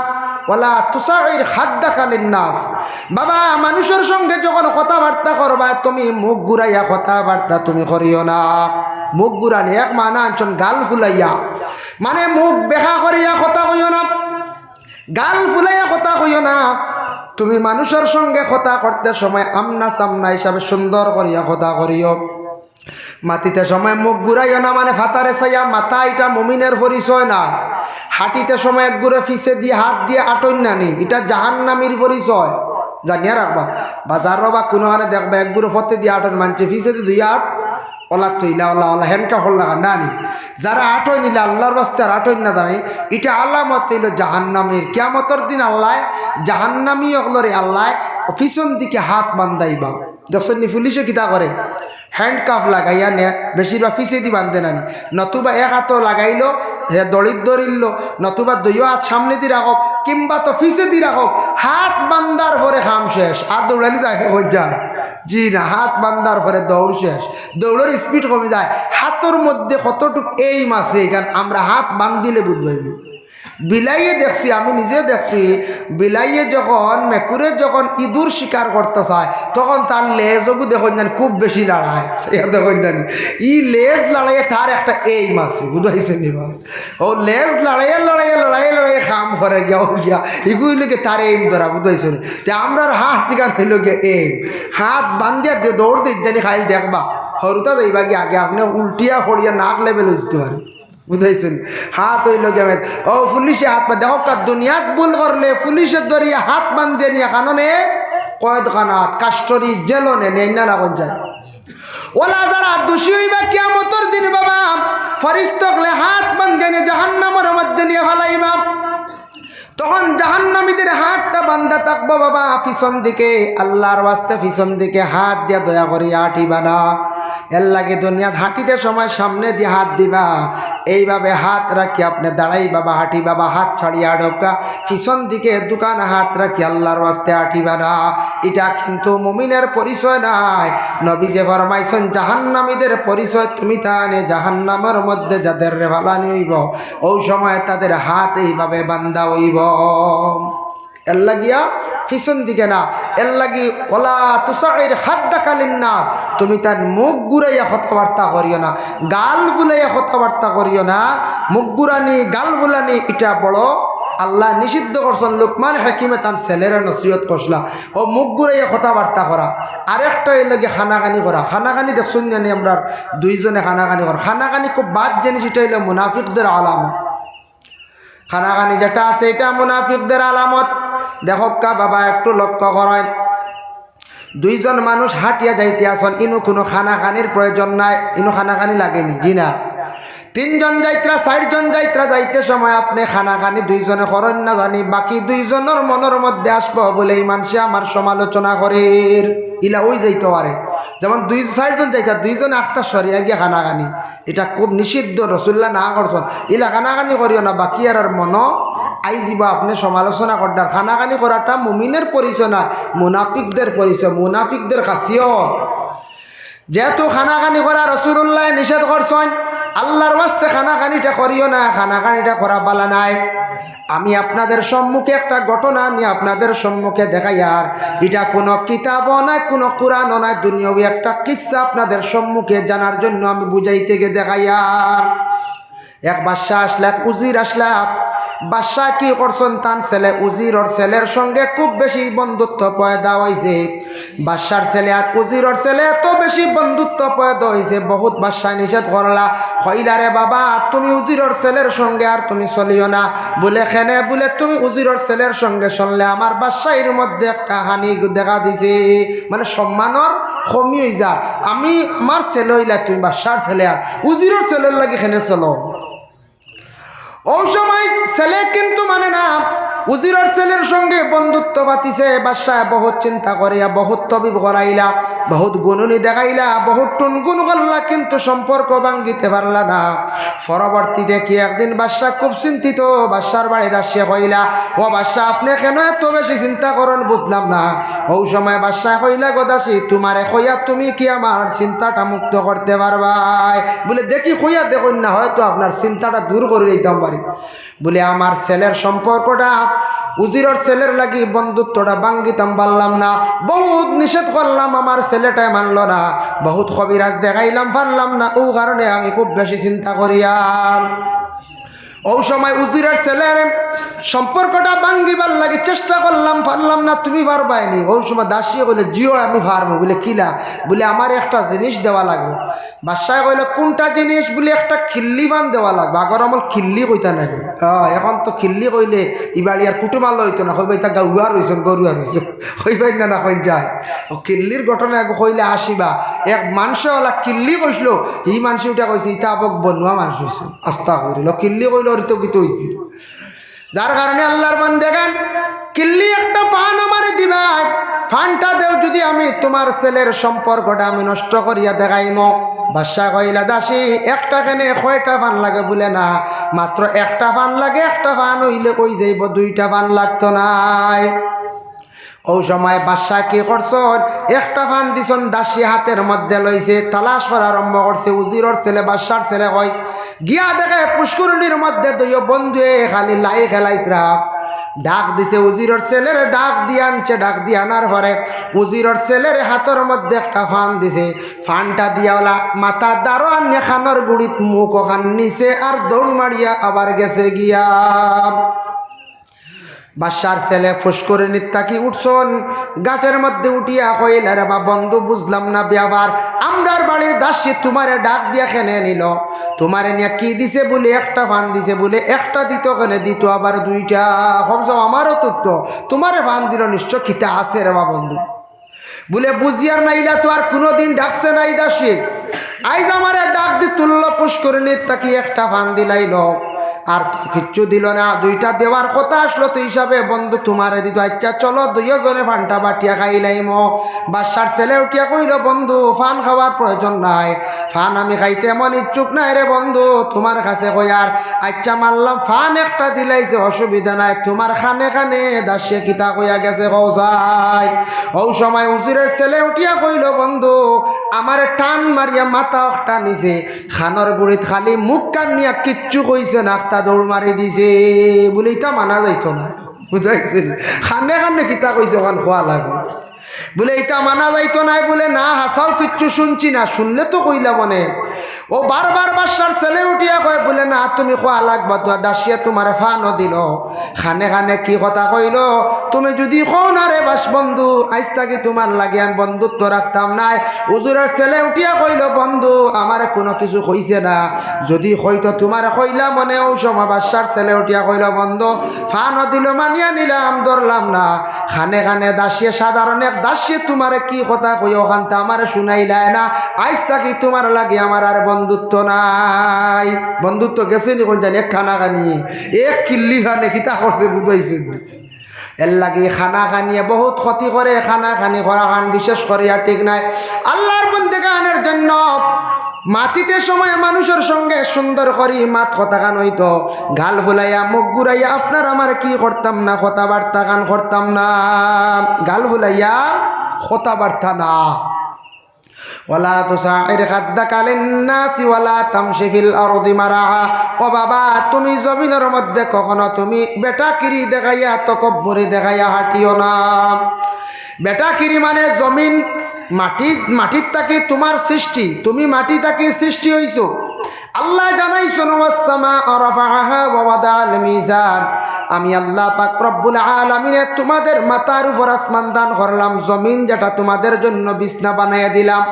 ওয়ালা তুসাইর খাদ্দাকা লিন্নাস।" বাবা, মানুষর সঙ্গে যখন কথাবার্তা করবা, তুমি মুখ ঘুরাইয়া কথাবার্তা তুমি করিও না। মুখ ঘুরানি এক মানা আনছইন গাল ফুলাইয়া, মানে মুখ বেকা করিয়া কথা কইও না। গাল ফুলাইয়া কথা কইও না। তুমি মানুষর সঙ্গে কথা করতে সময় আমনা সামনা হিসাবে সুন্দর করিয়া কথা করিও। মাতিতে সময় মুখ ঘুরাইও না, মানে ফাতারে চাইয়া মাতা, ইটা মুমিনের পরিচয় না। হাঁটিতে সময় একগুরে পিছে দিয়া হাত দিয়া আটইন না নি, ইটা জাহান্নামীর পরিচয়। জানিয়া রাখবা, বাজারো বা কুনুখানে দেখবা একগুরে ফতে দিয়া আটইন, মানষে পিছেদি দুই হাত অলা থইলা, অলা, অলা, handcuff অলা লাগান না নি। যারা আটইন ইলা আল্লার ওয়াস্তে আর আটইন না জানি, ইটা আলামত অইলো জাহান্নামীর। কিয়ামতর দিন আল্লায় জাহান্নামী অকলরে আল্লায় পিছন দিকে হাত বান্ধাইবা। দেখছইন নি পুলিশে কিতা করে? Handcuff লাগাইয়া নে, বেশিরভাগ পিছেদি বান্ধে না নি। নতুবা এক হাতো লাগাইলো, হে দড়িত ধরিলো, নতুবা দুইও হাত সামনেদি রাখউক, কিংবা তো পিছেদি রাখউক। হাত বান্ধার পরে কাম শেষ, আর দৌড়ানি যায় না, কই যায়? জি না, হাত বান্ধার পরে দৌড় শেষ, দৌড়র speed কমি যায়। হাতর মধ্যে কতটুক aim আছে, ইখান আমরা হাত বান্ধিলে বুঝ পাইমু। বিলাইয়ে দেখছি, আমি নিজে দেখছি, বিলাইয়ে যখন, মেকুরে যখন ইঁদুর শিকার করতে চায়, তখন তার লেজ ওগু দেখইন জানি খুব বেশি লড়ায়। ইয়া দেখইন জানি, ই লেজ লড়াইয়ে তার একটা aim আছে, বুঝাইছে নি বা? ও লেজ লড়াইয়ে, লড়াইয়ে, লড়াইয়ে, লড়াইয়ে কাম করে গিয়া, ও গিয়া, ইগু অইলো গিয়া তার aim ধরা, বুঝাইছে নি? তে আমরার হাত ইখান অইলো গিয়া aim। হাত বান্ধিয়া দে-, দৌড় দেইন জানি খাইল দেখবা, হুরুতা যাইবা গিয়া আগে, আপনে উল্টিয়া পড়িয়া নাক level অইযিতে পারে। বুঝাইছে নি? হাত অইলো গিয়া মেদ। ও পুলিশে হাত পা-, দেখউক্কা, দুনিয়াত ভুল করলে পুলিশে ধরিয়া হাত বান্ধিয়া নিয়া কাননে কয়েদখানাত, কাস্টডি, জেলো নে, নেইন না, না কইন যায়। অলা যারা দোষী অইবা কিয়ামতর দিন বাবা, ফিরিস্তা অকলে হাত বান্ধিয়া নিয়া জাহান্নামর মধ্যে নিয়া ফালাইবা। তখন জাহান্নামীদের হাতটা বান্ধা থাকবো বাবা পিছন দিকে, আল্লার ওয়াস্তে পিছন দিকে হাত দিয়া দয়া করি আটিবা না। এর লাগি দুনিয়াত হাঁটিতে সময় সামনে দিয়া হাত দিবা, এইভাবে হাত রাখি আপনে দাঁড়াইবা বা হাঁটিবা বা হাত ছাড়িয়া আটকা, পিছন দিকে দুখান হাত রাখি আল্লাহর ওয়াস্তে হাঁটিবা না। ইটা কিন্তু মুমিনের পরিচয় নায়। নবীজি ফরমাইছইন, জাহান্নামীদের পরিচয় তুমি তানে জাহান্নামের মধ্যে যাদেররে ফালানি অইবো, অউ সময় তাদের হাত এইভাবে বান্ধা অইবো। এর লাগিয়া পিছন দিকে না, এর লাগি ওয়ালা তুসাইর খাদ্দাকা লিন্নাস, তুমি তান মুখ ঘুরাইয়া কথাবার্তা করিও না, গাল ফুলাইয়া কথাবার্তা করিও না। মুখ ঘুরানি, গাল ফুলানি, ইটা বড় আল্লায় নিষিদ্ধ করছইন। লুকমান হাকিমে তান ছেলেরে নসিহত করছলা, অউ মুখ ঘুরাইয়া কথাবার্তা করা। আরেকটা অইলো গি কানাকানি করা। কানাকানি দেখছইন না নি আমরার দুইজনে কানাকানি করা? কানাকানি খুব বাদ জিনিস, ইটা অইলো মুনাফিকদের আলামত। কানাকানি যেটা আছে, ইটা মুনাফিকদের আলামত। দেখউক্কা বাবা, একটু লক্ষ্য করইন, দুইজন মানুষ হাঁটিয়া যাইতে আছইন, ইনো কুনু কানাকানির প্রয়োজন নাই, ইনো কানাকানি লাগেনি, জি না। তিনজন যাইত্রা, চাইরজন যাইত্রা, যাইতে সময় আপনে কানাকানি দুইজনে করইন না জানি, বাকি দুইজনর মনর মধ্যে আসবো বুলে, ই মানষে আমার সমালোচনা করের, ইলা অই যাইতো পারে। যেমন দুই চাইরজন যাইতা, দুইজনে আখতা সরিয়া গিয়া কানাকানি, ইটা খুব নিষিদ্ধ, রসুল্লায় না করছইন। ইলা কানাকানি করিও না, বাকি আর আর মনো আইযিবো আপনে সমালোচনা কররা। কানাকানি করাটা মুমিনের পরিচয় নায়, মুনাফিকদের পরিচয়, মুনাফিকদের খাসিয়ত। যেহেতু কানাকানি করা রসুলুল্লায় নিষেধ করছইন, আল্লাহর ওয়াস্তে কানাকানিটা করিও না, কানাকানিটা করা ভালা নায়। আমি আপনাদের সম্মুখে একটা ঘটনা নিয়া আপনাদের সম্মুখে দেখাইয়ার। ইটা কুনু কিতাবও নায়, কুনু কুরআনও নায়, দুনিয়াবি একটা কিসসা আপনাদের সম্মুখে জানার জন্য আমি বুঝাইতে গিয়া দেখাইয়ার। এক বাদশা আছলা, এক উজির আছলা। বাদশায় কি করছইন, তান ছেলে, উজিরর ছেলের সঙ্গে খুব বেশি বন্ধুত্ব পয়দা অইছে। বাদশার ছেলে আর উজিরর ছেলে এত বেশি বন্ধুত্ব পয়দা অইছে, বহুত বাদশায় নিষেধ করলা, কইলা, "রে বাবা, তুমি উজিরর ছেলের সঙ্গে আর তুমি চলিও না।" বুলে, "কেনে?" বুলে, "তুমি উজিরর ছেলের সঙ্গে চললে আমার বাদশাইর মধ্যে একটা হানি দেখা দিছে, মানে সম্মানর কমি অইযার। আমি, আমার ছেলে অইলা তুমি, বাদশার ছেলে, আর উজিরর ছেলের লাগি কেনে চলো?" অউ সময় ছেলে কিন্তু মানে না, উজিরর ছেলের সঙ্গে বন্ধুত্ব পাতিছে। বাদশায় বহুত চিন্তা করিয়া, বহুত তবিব করাইলা, বহুত গুনুনি দেখাইলা, বহুত টুনগুন করলা, কিন্তু সম্পর্ক ভাঙ্গিতে পারলা না। পরবর্তীতে কি একদিন বাদশা খুব চিন্তিত, বাদশার বাড়ি দাসীয়ে কইলা, "ও বাদশা, আপনে কেনে এত বেশি চিন্তা করইন বুঝলাম না।" অউ সময় বাদশায় কইলা, "গো দাসী, তুমারে কইয়া তুমি কি আমার চিন্তাটা মুক্ত করতে পারবায়?" বুলে, "দেখি কইয়া দেখইন না, হয়তো আপনার চিন্তাটা দূর করি দিতাম পারি।" বুলে, "আমার ছেলের সম্পর্কটা, উজিরর ছেলের লাগি বন্ধুত্বটা ভাঙ্গিতাম পারলাম না, বহুত নিষেধ করলাম, আমার ছেলেটায় মানলো না, বহুত কবিরাজ দেখাইলাম, পারলাম না, অউ কারণে আমি খুব বেশি চিন্তা করিয়ার।" অউ সময় উজিরর ছেলের সম্পর্কটা ভাঙ্গিবার লাগি চেষ্টা করলাম, পারলাম না, তুমি পারবায়নি? অউ সময় দাসীয়ে কইলে, "জিও, আমি পারমু।" বুলে, "কিলা?" বুলে, "আমার একটা জিনিস দেওয়া লাগবো।" বাদশায় কইলা, "কুনটা জিনিস?" বুলে, "একটা কিল্লি পান দেওয়া লাগবো।" আগর আমল কিল্লি কইতা নায়। অখন তো কিল্লি কইলে ইবাড়ি আর কুটুমাল অইতো না, কইবা, "ইতা গাউয়া রইছইন, গরুয়া রইছইন।" কইবা না, না কইন যায়। অউ কিল্লির ঘটনা এক কইলে আসিবা। এক মানষে অলা কিল্লি কইছলো, হি মানষে উঠা কইছে, "ইতা আবক বনুয়া মানুষ অইছে।" আস্তাগফিরুল্লাহ, কিল্লি কইলে অর তো কিতা অইছে? যার কারণে আল্লাহর বান্দেগান, কিল্লি একটা পান আমারে দিবায়, পানটা দেও, যুদি আমি তুমার ছেলের সম্পর্কটা আমি নষ্ট করিয়া দেখাইমু। বাদশা কইলা, "দাসী, একটা কেনে, কয়টা পান লাগে?" বুলে, "না, মাত্র একটা পান লাগে, একটা পান অইলে অই যাইবো, দুইটা পান লাগতো নায়।" অউ সময় বাদশা কি করছইন, একটা পান দিছইন, দাসী হাতের মধ্যে লইছে, তালাশ করা আরম্ভ করছে। উজিরর ছেলে, বাদশার ছেলে কই, গিয়া দেখে পুষ্করিণীর মধ্যে দুইও বন্ধুয়ে খালি লাই খেলাইতরা। ডাক দিছে, উজিরর ছেলেরে ডাক দিয়া আনছে, ডাক দিয়া আনার পরে উজিরর ছেলের হাতর মধ্যে একটা পান দিছে। পানটা দিয়া অলা মাথার দারো আনিয়া কানর গুড়িত মুখ অখান নিছে আর দৌড় মারিয়া আবার গেছে গিয়া। বাদশার ছেলে পুষ্করিণীর থাকি উঠছইন, ঘাটর মধ্যে উঠিয়া কইলা, "রে বা বন্ধু, বুঝলাম না ব্যাপার। আমরার বাড়ির দাসী তুমারে ডাক দিয়া কেনে নিলো? তুমারে নিয়া কি দিছে?" বুলে, "একটা পান দিছে।" বুলে, "একটা দিতো কেনে, দিতো আবার দুইটা। কমসে কম আমারও তো, তো তুমারে পান দিলো, নিশ্চয় কিতা আছে রে বা বন্ধু।" বুলে, "বুঝিয়ার নাইলা তো আর কুনুদিন ডাকছে না ই দাসী। আইজ আমারে ডাক দি তুললো, পুষ্করিণীর থাকি একটা পান দিলাইলো।" আর তো কিচ্ছু দিল না। দুইটা দেওয়ার কথা আসলো তো হিসাবে, বন্ধু তুমারে দিত। আচ্ছা চলো দুইও জনে পানটা বাটিয়া খাইলাইমু। বাদশার ছেলে উঠিয়া কইল, বন্ধু, পান খাওয়ার প্রয়োজন নাই, পান আমি খাইতে এমন ইচ্ছুক নাই রে বন্ধু, তুমার কাছে কইয়ার। আচ্ছা মানলাম, পান একটা দিলাইছে, অসুবিধা নাই। তুমার কানে কানে দাসীয়ে কিতা কইয়া গেছে কও চাই। অউ সময় হুজুরের ছেলে উঠিয়া কইল, বন্ধু, আমারে টান মারিয়া মাথা একটা নিছে, কানর গুড়িত খালি মুখ কান নিয়া কিচ্ছু কইছে না, আখতা দৌড় মারি দিছে। বুলে, ইতা মানা যাইতো না, বুঝাইছে নি? কানে কানে কিতা কইছে, অখান কওয়া লাগবো। বুলে, ইতা মানা যাইতো নায়। বুলে, না, হাছাউ কিচ্ছু শুনছি না, শুনলে তো কইলা মনে। অউ বারবার বাদশার ছেলে উঠিয়া কয়, বুলে, না, তুমি কওয়া লাগবো তো, দাসীয়ে তুমারে পানও দিল, কানে কানে কি কথা কইল, তুমি যুদি কও না রে বাস বন্ধু, আইজ থাকি তুমার লাগি আমি বন্ধুত্ব রাখতাম নায়। হুজুরের ছেলে উঠিয়া কইল, বন্ধু, আমারে কুনু কিছু কইছে না, যুদি কইতো তুমারে কইলা মনে। অউ সময় বাদশার ছেলে উঠিয়া কইল, বন্ধু, পানও দিল, মানিয়া নিলাম, ধরলাম না। কানে কানে দাসীয়ে, সাধারণ এক দাসীয়ে তুমারে কি কথা কইয়া অখানতা আমারে শুনাইলায় না। আইজ থাকি তুমার লাগি আমার আর বন্ধুত্ব নাই। বন্ধুত্ব গেছে নি কুন জানি, এক কানাকানি, এক কিল্লি কানে কিতা করছে বুঝাইছে নি। এর লাগি কানাকানিয়ে বহুত ক্ষতি করে, কানাকানি করাখান বিশেষ করিয়া ঠিক নায়। আল্লার বন্দেগানের জন্য মাতিতে সময় মানুষর সঙ্গে সুন্দর করি মাত কথাখান অইতো, গাল ফুলাইয়া মুখ ঘুরাইয়া আপনার আমার কি করতাম না, কথাবার্তাখান করতাম না, গাল ফুলাইয়া কথাবার্তা না। ওয়ালা তুসাইর খাদ্দাকা লিন্নাসি ওয়ালা তামশি ফিল আরদি মারাহা। ও বাবা, তুমি জমিনর মধ্যে কখনো তুমি বেটাকিরি দেখাইয়া, তকব্বুরি দেখাইয়া হাঁটিও না। বেটাকিরি মানে জমিন, মাটি, মাটির থাকি তুমার সৃষ্টি, তুমি মাটি থাকি সৃষ্টি অইছো। আল্লায় জানাইছইন, "ওয়াস সামাআ রাফাআহা ওয়া ওয়াদাআল মিজান।" আমি আল্লাহ পাক রব্বুল আলামিনে তুমাদের মাথার উপর আসমান দান করলাম, জমিন যেটা তুমাদের জন্য বিছনা বানাইয়া দিলাম।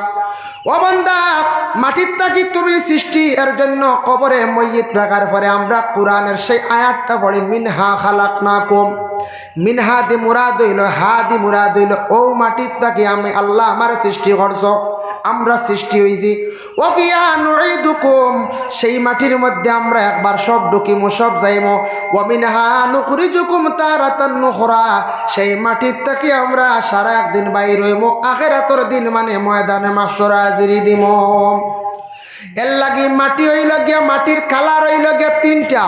ও বান্দা, মাটির থাকি তুমি সৃষ্টি, এর জন্য কবরে মইয়িত রাখার পরে আমরা কোরআনের সেই আয়াতটা পড়ি, "মিনহা খালাকনাকুম।" মিনহা দি মুরাদ অইলো, হা দি মুরাদ অইলো, অউ মাটির থাকি আমি আল্লায় আমারে সৃষ্টি করছো, আমরা সৃষ্টি অইছি। ওয়া ফিহা নুঈদুকুম, সেই মাটির মধ্যে আমরা একবার সব ঢুকিমু, সব যাইমু। ওয়া মিনহা নুখরিজুকুম তারাতান নুখরা, সেই মাটির থাকি আমরা সারা একদিন বাইর অইমু, আখেরাতর দিন মানে ময়দানে মাহশরে হাজিরি দিমু। এর লাগি মাটি অইলো গিয়া, মাটির কালার অইলো গিয়া তিনটা,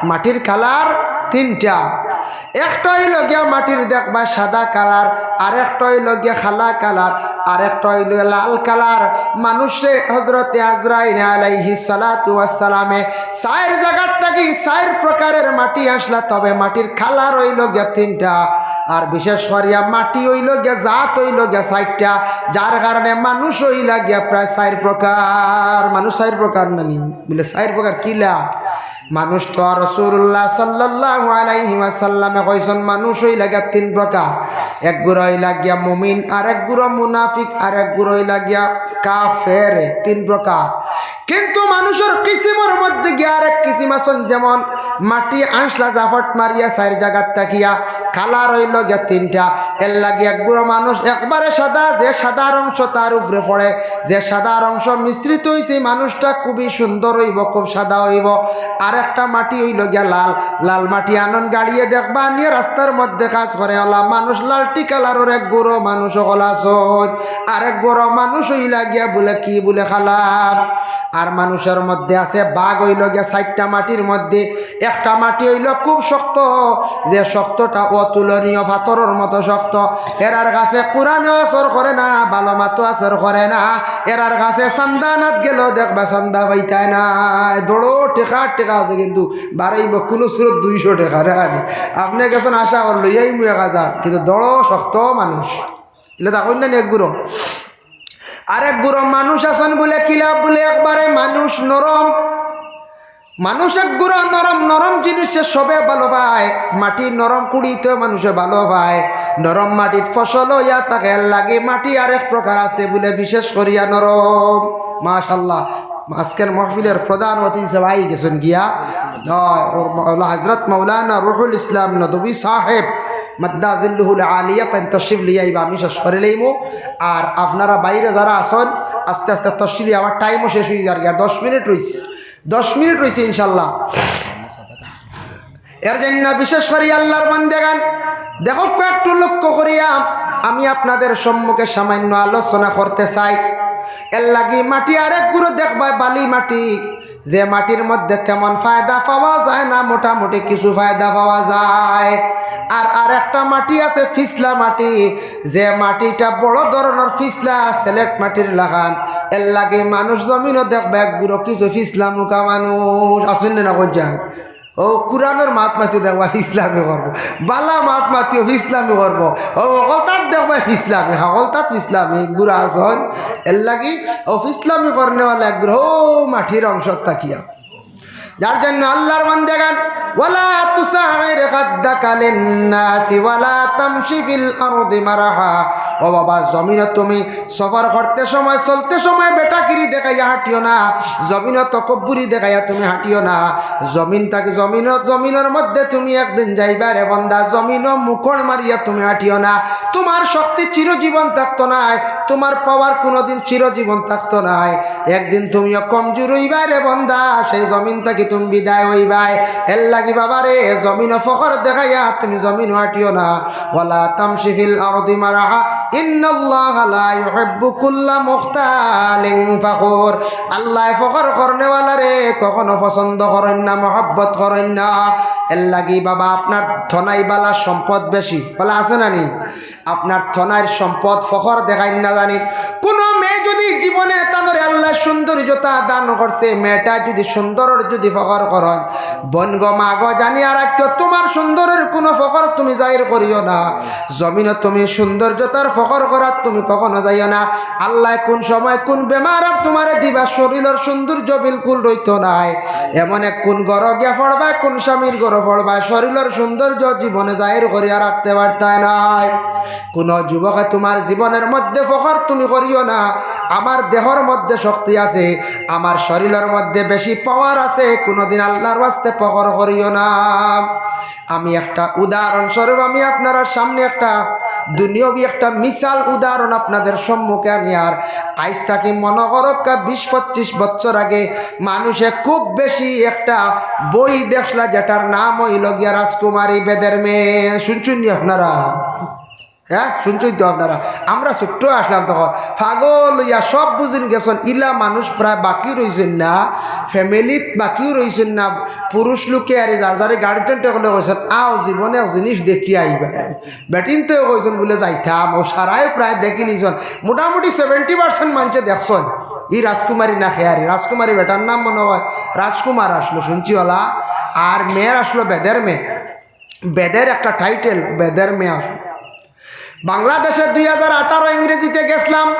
মাটির কালার তিনটা। একটা অইলো গিয়া মাটির দেখবা সাদা কালার, আরেকটা অইলো গিয়া কালা কালার, আরেকটা অইলো লাল কালার। মানুষরে হযরতে আজরাইল আলাইহিস সালাতু ওয়াস সালামে চাইর জাগার থাকি চাইর প্রকারের মাটি আনছলা, তবে মাটির কালার অইলো গিয়া তিনটা, আর বিশেষ করিয়া মাটি অইলো গিয়া জাত অইলো গিয়া চাইরটা, যার কারণে মানুষ অইলা গিয়া প্রায় চাইর প্রকার। মানুষ চাইর প্রকার নানি? বুলে, চাইর প্রকার কিলা? মানুষ তো রাসূলুল্লাহ সাল্লাল্লাহু আলাইহি ওয়াসাল্লামে কইছইন, মানুষ অইলা গিয়া তিন প্রকার। এক গুরা অইলা গিয়া মুমিন, আরেক গুরা মুনাফিক, আরেক গুরা অইলা গিয়া কাফের। তিন প্রকার। কিন্তু মানুষর কিসিমর মধ্যে গিয়া আরেক কিসিম আছইন, যেমন মাটি আনছলা জাফট মারিয়া চাইর জাগাত থাকিয়া, কালার অইলো গিয়া তিনটা। এর লাগি এক গুরা মানুষ একবারে সাদা, যে সাদার অংশ তার উপরে পড়ে, যে সাদার অংশ মিশ্রিত অইছে, মানুষটা খুবই সুন্দর অইবো, খুব সাদা অইবো। আরেকটা মাটি অইলো গিয়া লাল, লাল মাটি আনইন গাড়িয়ে দেখবা, আনিয়া রাস্তার মধ্যে কাজ করে, অলা মানুষ লালটি কালারর এক গুরা মানুষ অকল আছইন। আরেক গুরা মানুষ অইলা গিয়া বুলে কি বুলে কালা। আর মানুষর মধ্যে আছে ভাগ অইলো গিয়া চাইরটা মাটির মধ্যে। একটা মাটি অইলো খুব শক্ত, যে শক্তটা অতুলনীয়, পাথরর মতো শক্ত। এরার কাছে কোরআনও আসর করে না, ভালো মাতো আসর করে না। এরার কাছে চান্দা আনাত গেলেও দেখবা চান্দা পাইতায় না। দড়ো টেকা, টেকা আছে কিন্তু বাড়াইবো কুনু সুরত দুইশো টেকা রে আনি। আপনে গেছইন আশা করি লইয়া আইমু এক হাজার, কিন্তু দড়ো শক্ত মানুষ। ইলা দেখইন না নি এক গুরা। আরেক গুরা মানুষ আছইন বুলে কিলা বুলে একবারে মানুষ নরম। মানুষ এক গুরা নরম, নরম জিনিসে সবে ভালো পায়। মাটি নরম কুড়িতে মানুষে ভালো পায়। নরম মাটিত ফসল অইয়া থাকে, এর লাগি মাটি আরেক প্রকার আছে বুলে বিশেষ করিয়া নরম। মাশাআল্লাহ, আজকের মাহফিলর প্রধান অতিথি হিসাবে আই গেছইন গিয়া, আহ, হযরত মাওলানা রুহুল ইসলাম নদভী সাহেব মাদ্দা জিল্লুহুল আলিয়া, তাইন তশরিফ লইয়া আইবা, আমি শেষ করিলাইমু। আর আপনারা বাইরে যারা আছইন, আস্তে আস্তে তশরিফ, আমার টাইমও শেষ অইযার গিয়া, দশ মিনিট রইছে, দশ মিনিট রইছে ইনশাআল্লাহ। এর জন্য বিশেষ করি আল্লাহর বান্দেগান, দেখো, একটু লক্ষ্য করিয়া আমি আপনাদের সম্মুখে সামান্য আলোচনা করতে চাই। এর লাগি মাটি আরেক গুঁড়ো দেখবায় বালি মাটি, যে মাটির মধ্যে তেমন ফায়দা পাওয়া যায় না, মোটামুটি কিছু ফায়দা পাওয়া যায়। আর আরেকটা মাটি আছে ফিসলা মাটি, যে মাটিটা বড় ধরনের ফিসলা, সিলেট মাটির লাখান। এর লাগি মানুষ জমিনও দেখবায় এক গুঁড়ো কিছু ফিসলা মুখা মানুষ আছইন না, না কই যায়। ও কুরআনর মাত মাতিও দেখবায় ফিসলামি করবো, বালা মাত মাতিও ফিসলামি করবো। ও হকলতাত দেখবায় ফিসলামি, হকলতাত ফিসলামি গুঁড়া আছইন। এর লাগি ও ফিসলামি করনেওয়ালা এক গুঁড়া ও মাটির অংশ থাকিয়া। যার জন্য আল্লাহর বান্দেগান, "ওয়ালা তুসাইর খাদ্দাকা লিন্নাসি ওয়ালা তামশি ফিল আরদি মারাহা।" ও বাবা, জমিনো তুমি সফর করতে সময়, চলতে সময় বেটাগিরি দেখাইয়া হাঁটিও না, জমিনো তকব্বুরি দেখাইয়া তুমি হাঁটিও না। জমিন থাকি জমিনো, জমিনর মধ্যে তুমি একদিন যাইবায় রে বন্দা, জমিনো মুখড় মারিয়া তুমি হাঁটিও না। তোমার শক্তি চিরজীবন থাকতো নায়, তোমার পাওয়ার কোনোদিন চিরজীবন থাকতো নায়। একদিন তুমিও কমজোর অইবায় রে বন্দা, সেই জমিন থাকি তুমি বিদায় অইবায়। এর লাগি বাবা রে, জমিনো ফখর দেখাইয়া তুমি জমিনো হাঁটিও না। ওয়ালা তামশি ফিল আরদি মারাহা, ইন্নাল্লাহা লা ইউহিব্বু কুল্লা মুখতালিন ফাখুর। আল্লায় ফখর করনেওয়ালারে কখনো পছন্দ করইন না, মহব্বত করইন না। এর লাগি বাবা, আপনার থনাই বালা সম্পদ বেশি, বালা আছে না নি? আপনার থনাইর সম্পদ ফখর দেখাইন না জানি। কোনো মেয়ে যদি জীবনে তানরে আল্লায় সৌন্দর্যতা দান করছে, মেয়েটা যদি সুন্দরর যদি ফখর করইন, বইন গো, মা গো, জানিয়া রাখিও, তোমার সুন্দরর কোনো ফখর তুমি জাহির করিও না। জমিনো তুমি সৌন্দর্যতার ফখর করাত তুমি কখনো যাইও না। আল্লায় কোন সময় কোন বেমার আর তোমারে দিবা, শরীলর সৌন্দর্য বিলকুল রইতো নায়। এমন এক কোন ঘরো গিয়া পড়বায়, কোন স্বামীর ঘরো পড়বায়, শরীলর সৌন্দর্য জীবনে জাহির করিয়া রাখতে পারতায় নায়। কোনো যুবকে তোমার জীবনের মধ্যে ফখর তুমি করিও না, আমার দেহর মধ্যে শক্তি আছে, আমার শরীলর মধ্যে বেশি পাওয়ার আছে, কোনোদিন আল্লাহর ওয়াস্তে ফখর করিও না। আমি একটা উদাহরণস্বরূপ আমি আপনারার সামনে একটা দুনিয়াবি একটা মিসাল উদাহরণ আপনাদের সম্মুখে আনিয়ার। আইজ থাকি মনো করউক্কা বিশ পঁচিশ বছর আগে মানুষে খুব বেশি একটা বই দেখলা, যেটার নাম অইলো গিয়া রাজকুমারী বেদের মেয়ে। শুনছইন নি আপনারা? হ্যাঁ, শুনছইন তো আপনারা? আমরা ছোট্ট আছলাম তখন, পাগল অইয়া সব বুঝিন গেছইন, ইলা মানুষ প্রায় বাকি রইছইন না, ফ্যামিলিত বাকিও রইছইন না। পুরুষ লোকে আর যার যারে গার্জেন অকলে কইছইন, "আও, জীবনে এক জিনিস দেখিয়া আইবায়।" বেটিন্তে কইছইন বুলে, "যাইতাম।" অউ সারায় প্রায় দেখিলিছইন, মোটামুটি সেভেন্টি পার্সেন্ট মানষে দেখছইন। ই রাজকুমারী না খেয়ারি, রাজকুমারী বেটার নাম মনো অয় রাজকুমার আছলো, শুনছি ওলা। আর মেয়ের আছলো বেদের মেয়ে, বেদের একটা টাইটেল, বেদের মেয়ে আছলো। বাংলাদেশে দুই হাজার আঠারো ইংরেজিতে গেছলাম,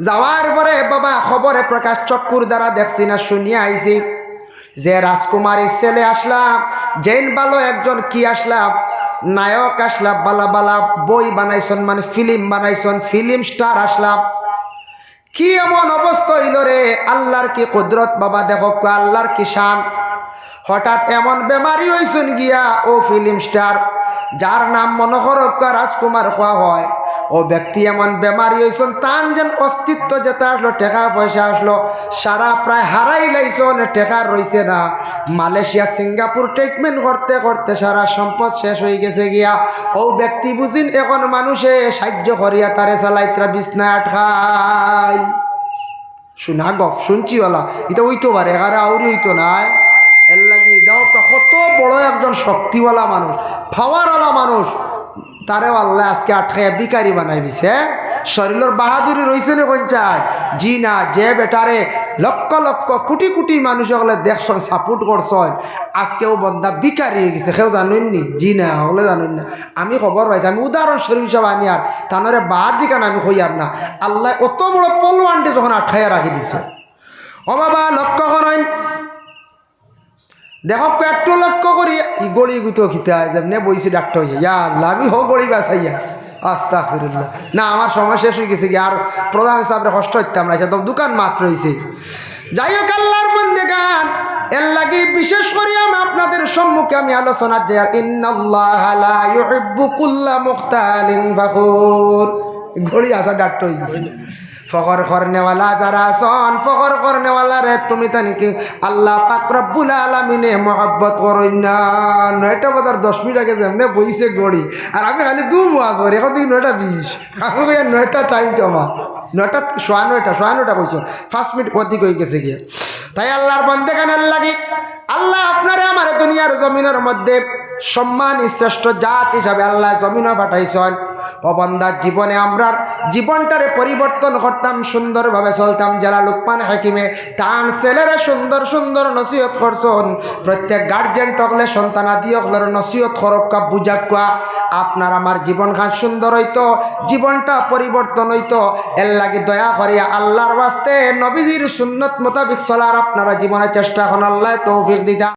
যাওয়ার পরে বাবা খবরে প্রকাশ চক্ষুর দ্বারা দেখছি না, শুনিয়া আইছি যে রাজকুমারীর ছেলে আছলা, যেইন ভালো একজন কি আছলা, নায়ক আছলা, বালা বালা বই বানাইছইন, মানে ফিল্ম বানাইছইন, ফিল্ম স্টার আছলা। কি এমন অবস্থা অইলো রে? আল্লাহর কি কুদরত বাবা, দেখউক্কা আল্লাহর কি শান। হঠাৎ এমন বেমারি অইছইন গিয়া অউ ফিল্ম স্টার, যার নাম মনো করউক্কা রাজকুমার কওয়া অয়, অউ ব্যক্তি এমন বেমারি অইছইন, তান যেন অস্তিত্ব যেটা আছলো, টেকা পয়সা আছলো, সারা প্রায় হারাইলাইছইন, টেকা রইছে না। মালয়েশিয়া, সিঙ্গাপুর ট্রিটমেন্ট করতে করতে সারা সম্পদ শেষ অইগেছে গিয়া। অউ ব্যক্তি বুঝিন এখন মানুষে সাইয্য করিয়া তারে চালাইতরা বিছনায় আটকাইল। শুনা গফ, শুনছি ওলা, ইতা অইতো পারে, এগারে আউরি অইতো নায়। এরলাগি দেখউক্কা কত বড় একজন শক্তিওয়ালা মানুষ, পাওয়ারওয়ালা মানুষ, তারেও আল্লায় আজকে আটকাইয়া ভিখারি বানাই দিছে। শরীলর বাহাদুরি রইছে নি কইনচাই? জি না, যে বেটারে লক্ষ লক্ষ কোটি কোটি মানুষ অকলে দেখছইন, সাপোর্ট করছইন, আজকে অউ বন্দা ভিখারি অইগেছে, কেউ জানইন নি? জি না, হকলে জানইন না। আমি খবর পাইছি, আমি উদাহরণস্বরূপ হিসাবে আনিয়ার, তানরে বাদ দিকান আমি কইয়ার না। আল্লায় অত বড় পলোয়ানরে যখন আটকাইয়া রাখি দিছে। ও বাবা, লক্ষ্য করইন, দেখউক্কা একটু লক্ষ্য করি, ই ঘড়ি গুতো কিতা, যেমনে বইছি ডাক্তার অইয়া, ইয়া আল্লাহ, আমি হউ ঘড়ি বাছাইয়া, আস্তাগফিরুল্লাহ। না, আমার সময় শেষ অইগেছে গি, আর প্রধান সাবরে কষ্ট দিতাম না, ইটা তো দোকান মাত্র অইছে। যাই হউক, আল্লাহর বন্দেগান, এরলাগি বিশেষ করি আমি আপনাদের সম্মুখে আমি আলোচনাত যাইয়ার, ইন্নাল্লাহা লা ইউহিব্বু কুল্লা মুখতালিন ফাখুর। ঘড়ি আসা ডাক্তার অইগেছে। ফখর করনেওয়ালা যারা আছইন, ফখর করনেওয়ালারে তুমি তানকি আল্লাহ পাক রব্বুল আলামিনে মহব্বত করইন না। নয়টা বাজার দশ মিনিট আগে যেমনে বইছে ঘড়ি, আর আমি খালি দু ওয়াজ করি, এখন দেখি নয়টা বিশ। আমি কই, "নয়টা টাইম তো আমার, নয়টা, সোয়া নয়টা, সোয়া নয়টা কইছো, পাঁচ মিনিট অধিক অই গেছে গিয়া।" তাই আল্লাহর বন্দেগান, এরলাগি আল্লাহ আপনারে আমারে দুনিয়ার জমিনর মধ্যে সম্মানী শ্রেষ্ঠ জাত হিসাবে আল্লাহ জমিনো পাঠাইছইন। ও বন্দা, জীবনে আমরার জীবনটারে পরিবর্তন করতাম, সুন্দরভাবে চলতাম। যেলা লুকমান হাকিমে তান ছেলেরে সুন্দর সুন্দর নসিহত করছইন, প্রত্যেক গার্জিয়ান অকলে সন্তানাদি অকলরে নসিহত করউক্কা, বুঝাউক্কা, আপনার আমার জীবনখান সুন্দর অইতো, জীবনটা পরিবর্তন অইতো। এরলাগি দয়া করিয়া আল্লাহর ওয়াস্তে নবীজির সুন্নত মোতাবিক চলার আপনারা জীবনে চেষ্টা করইন, আল্লাহ তৌফিক দিতা।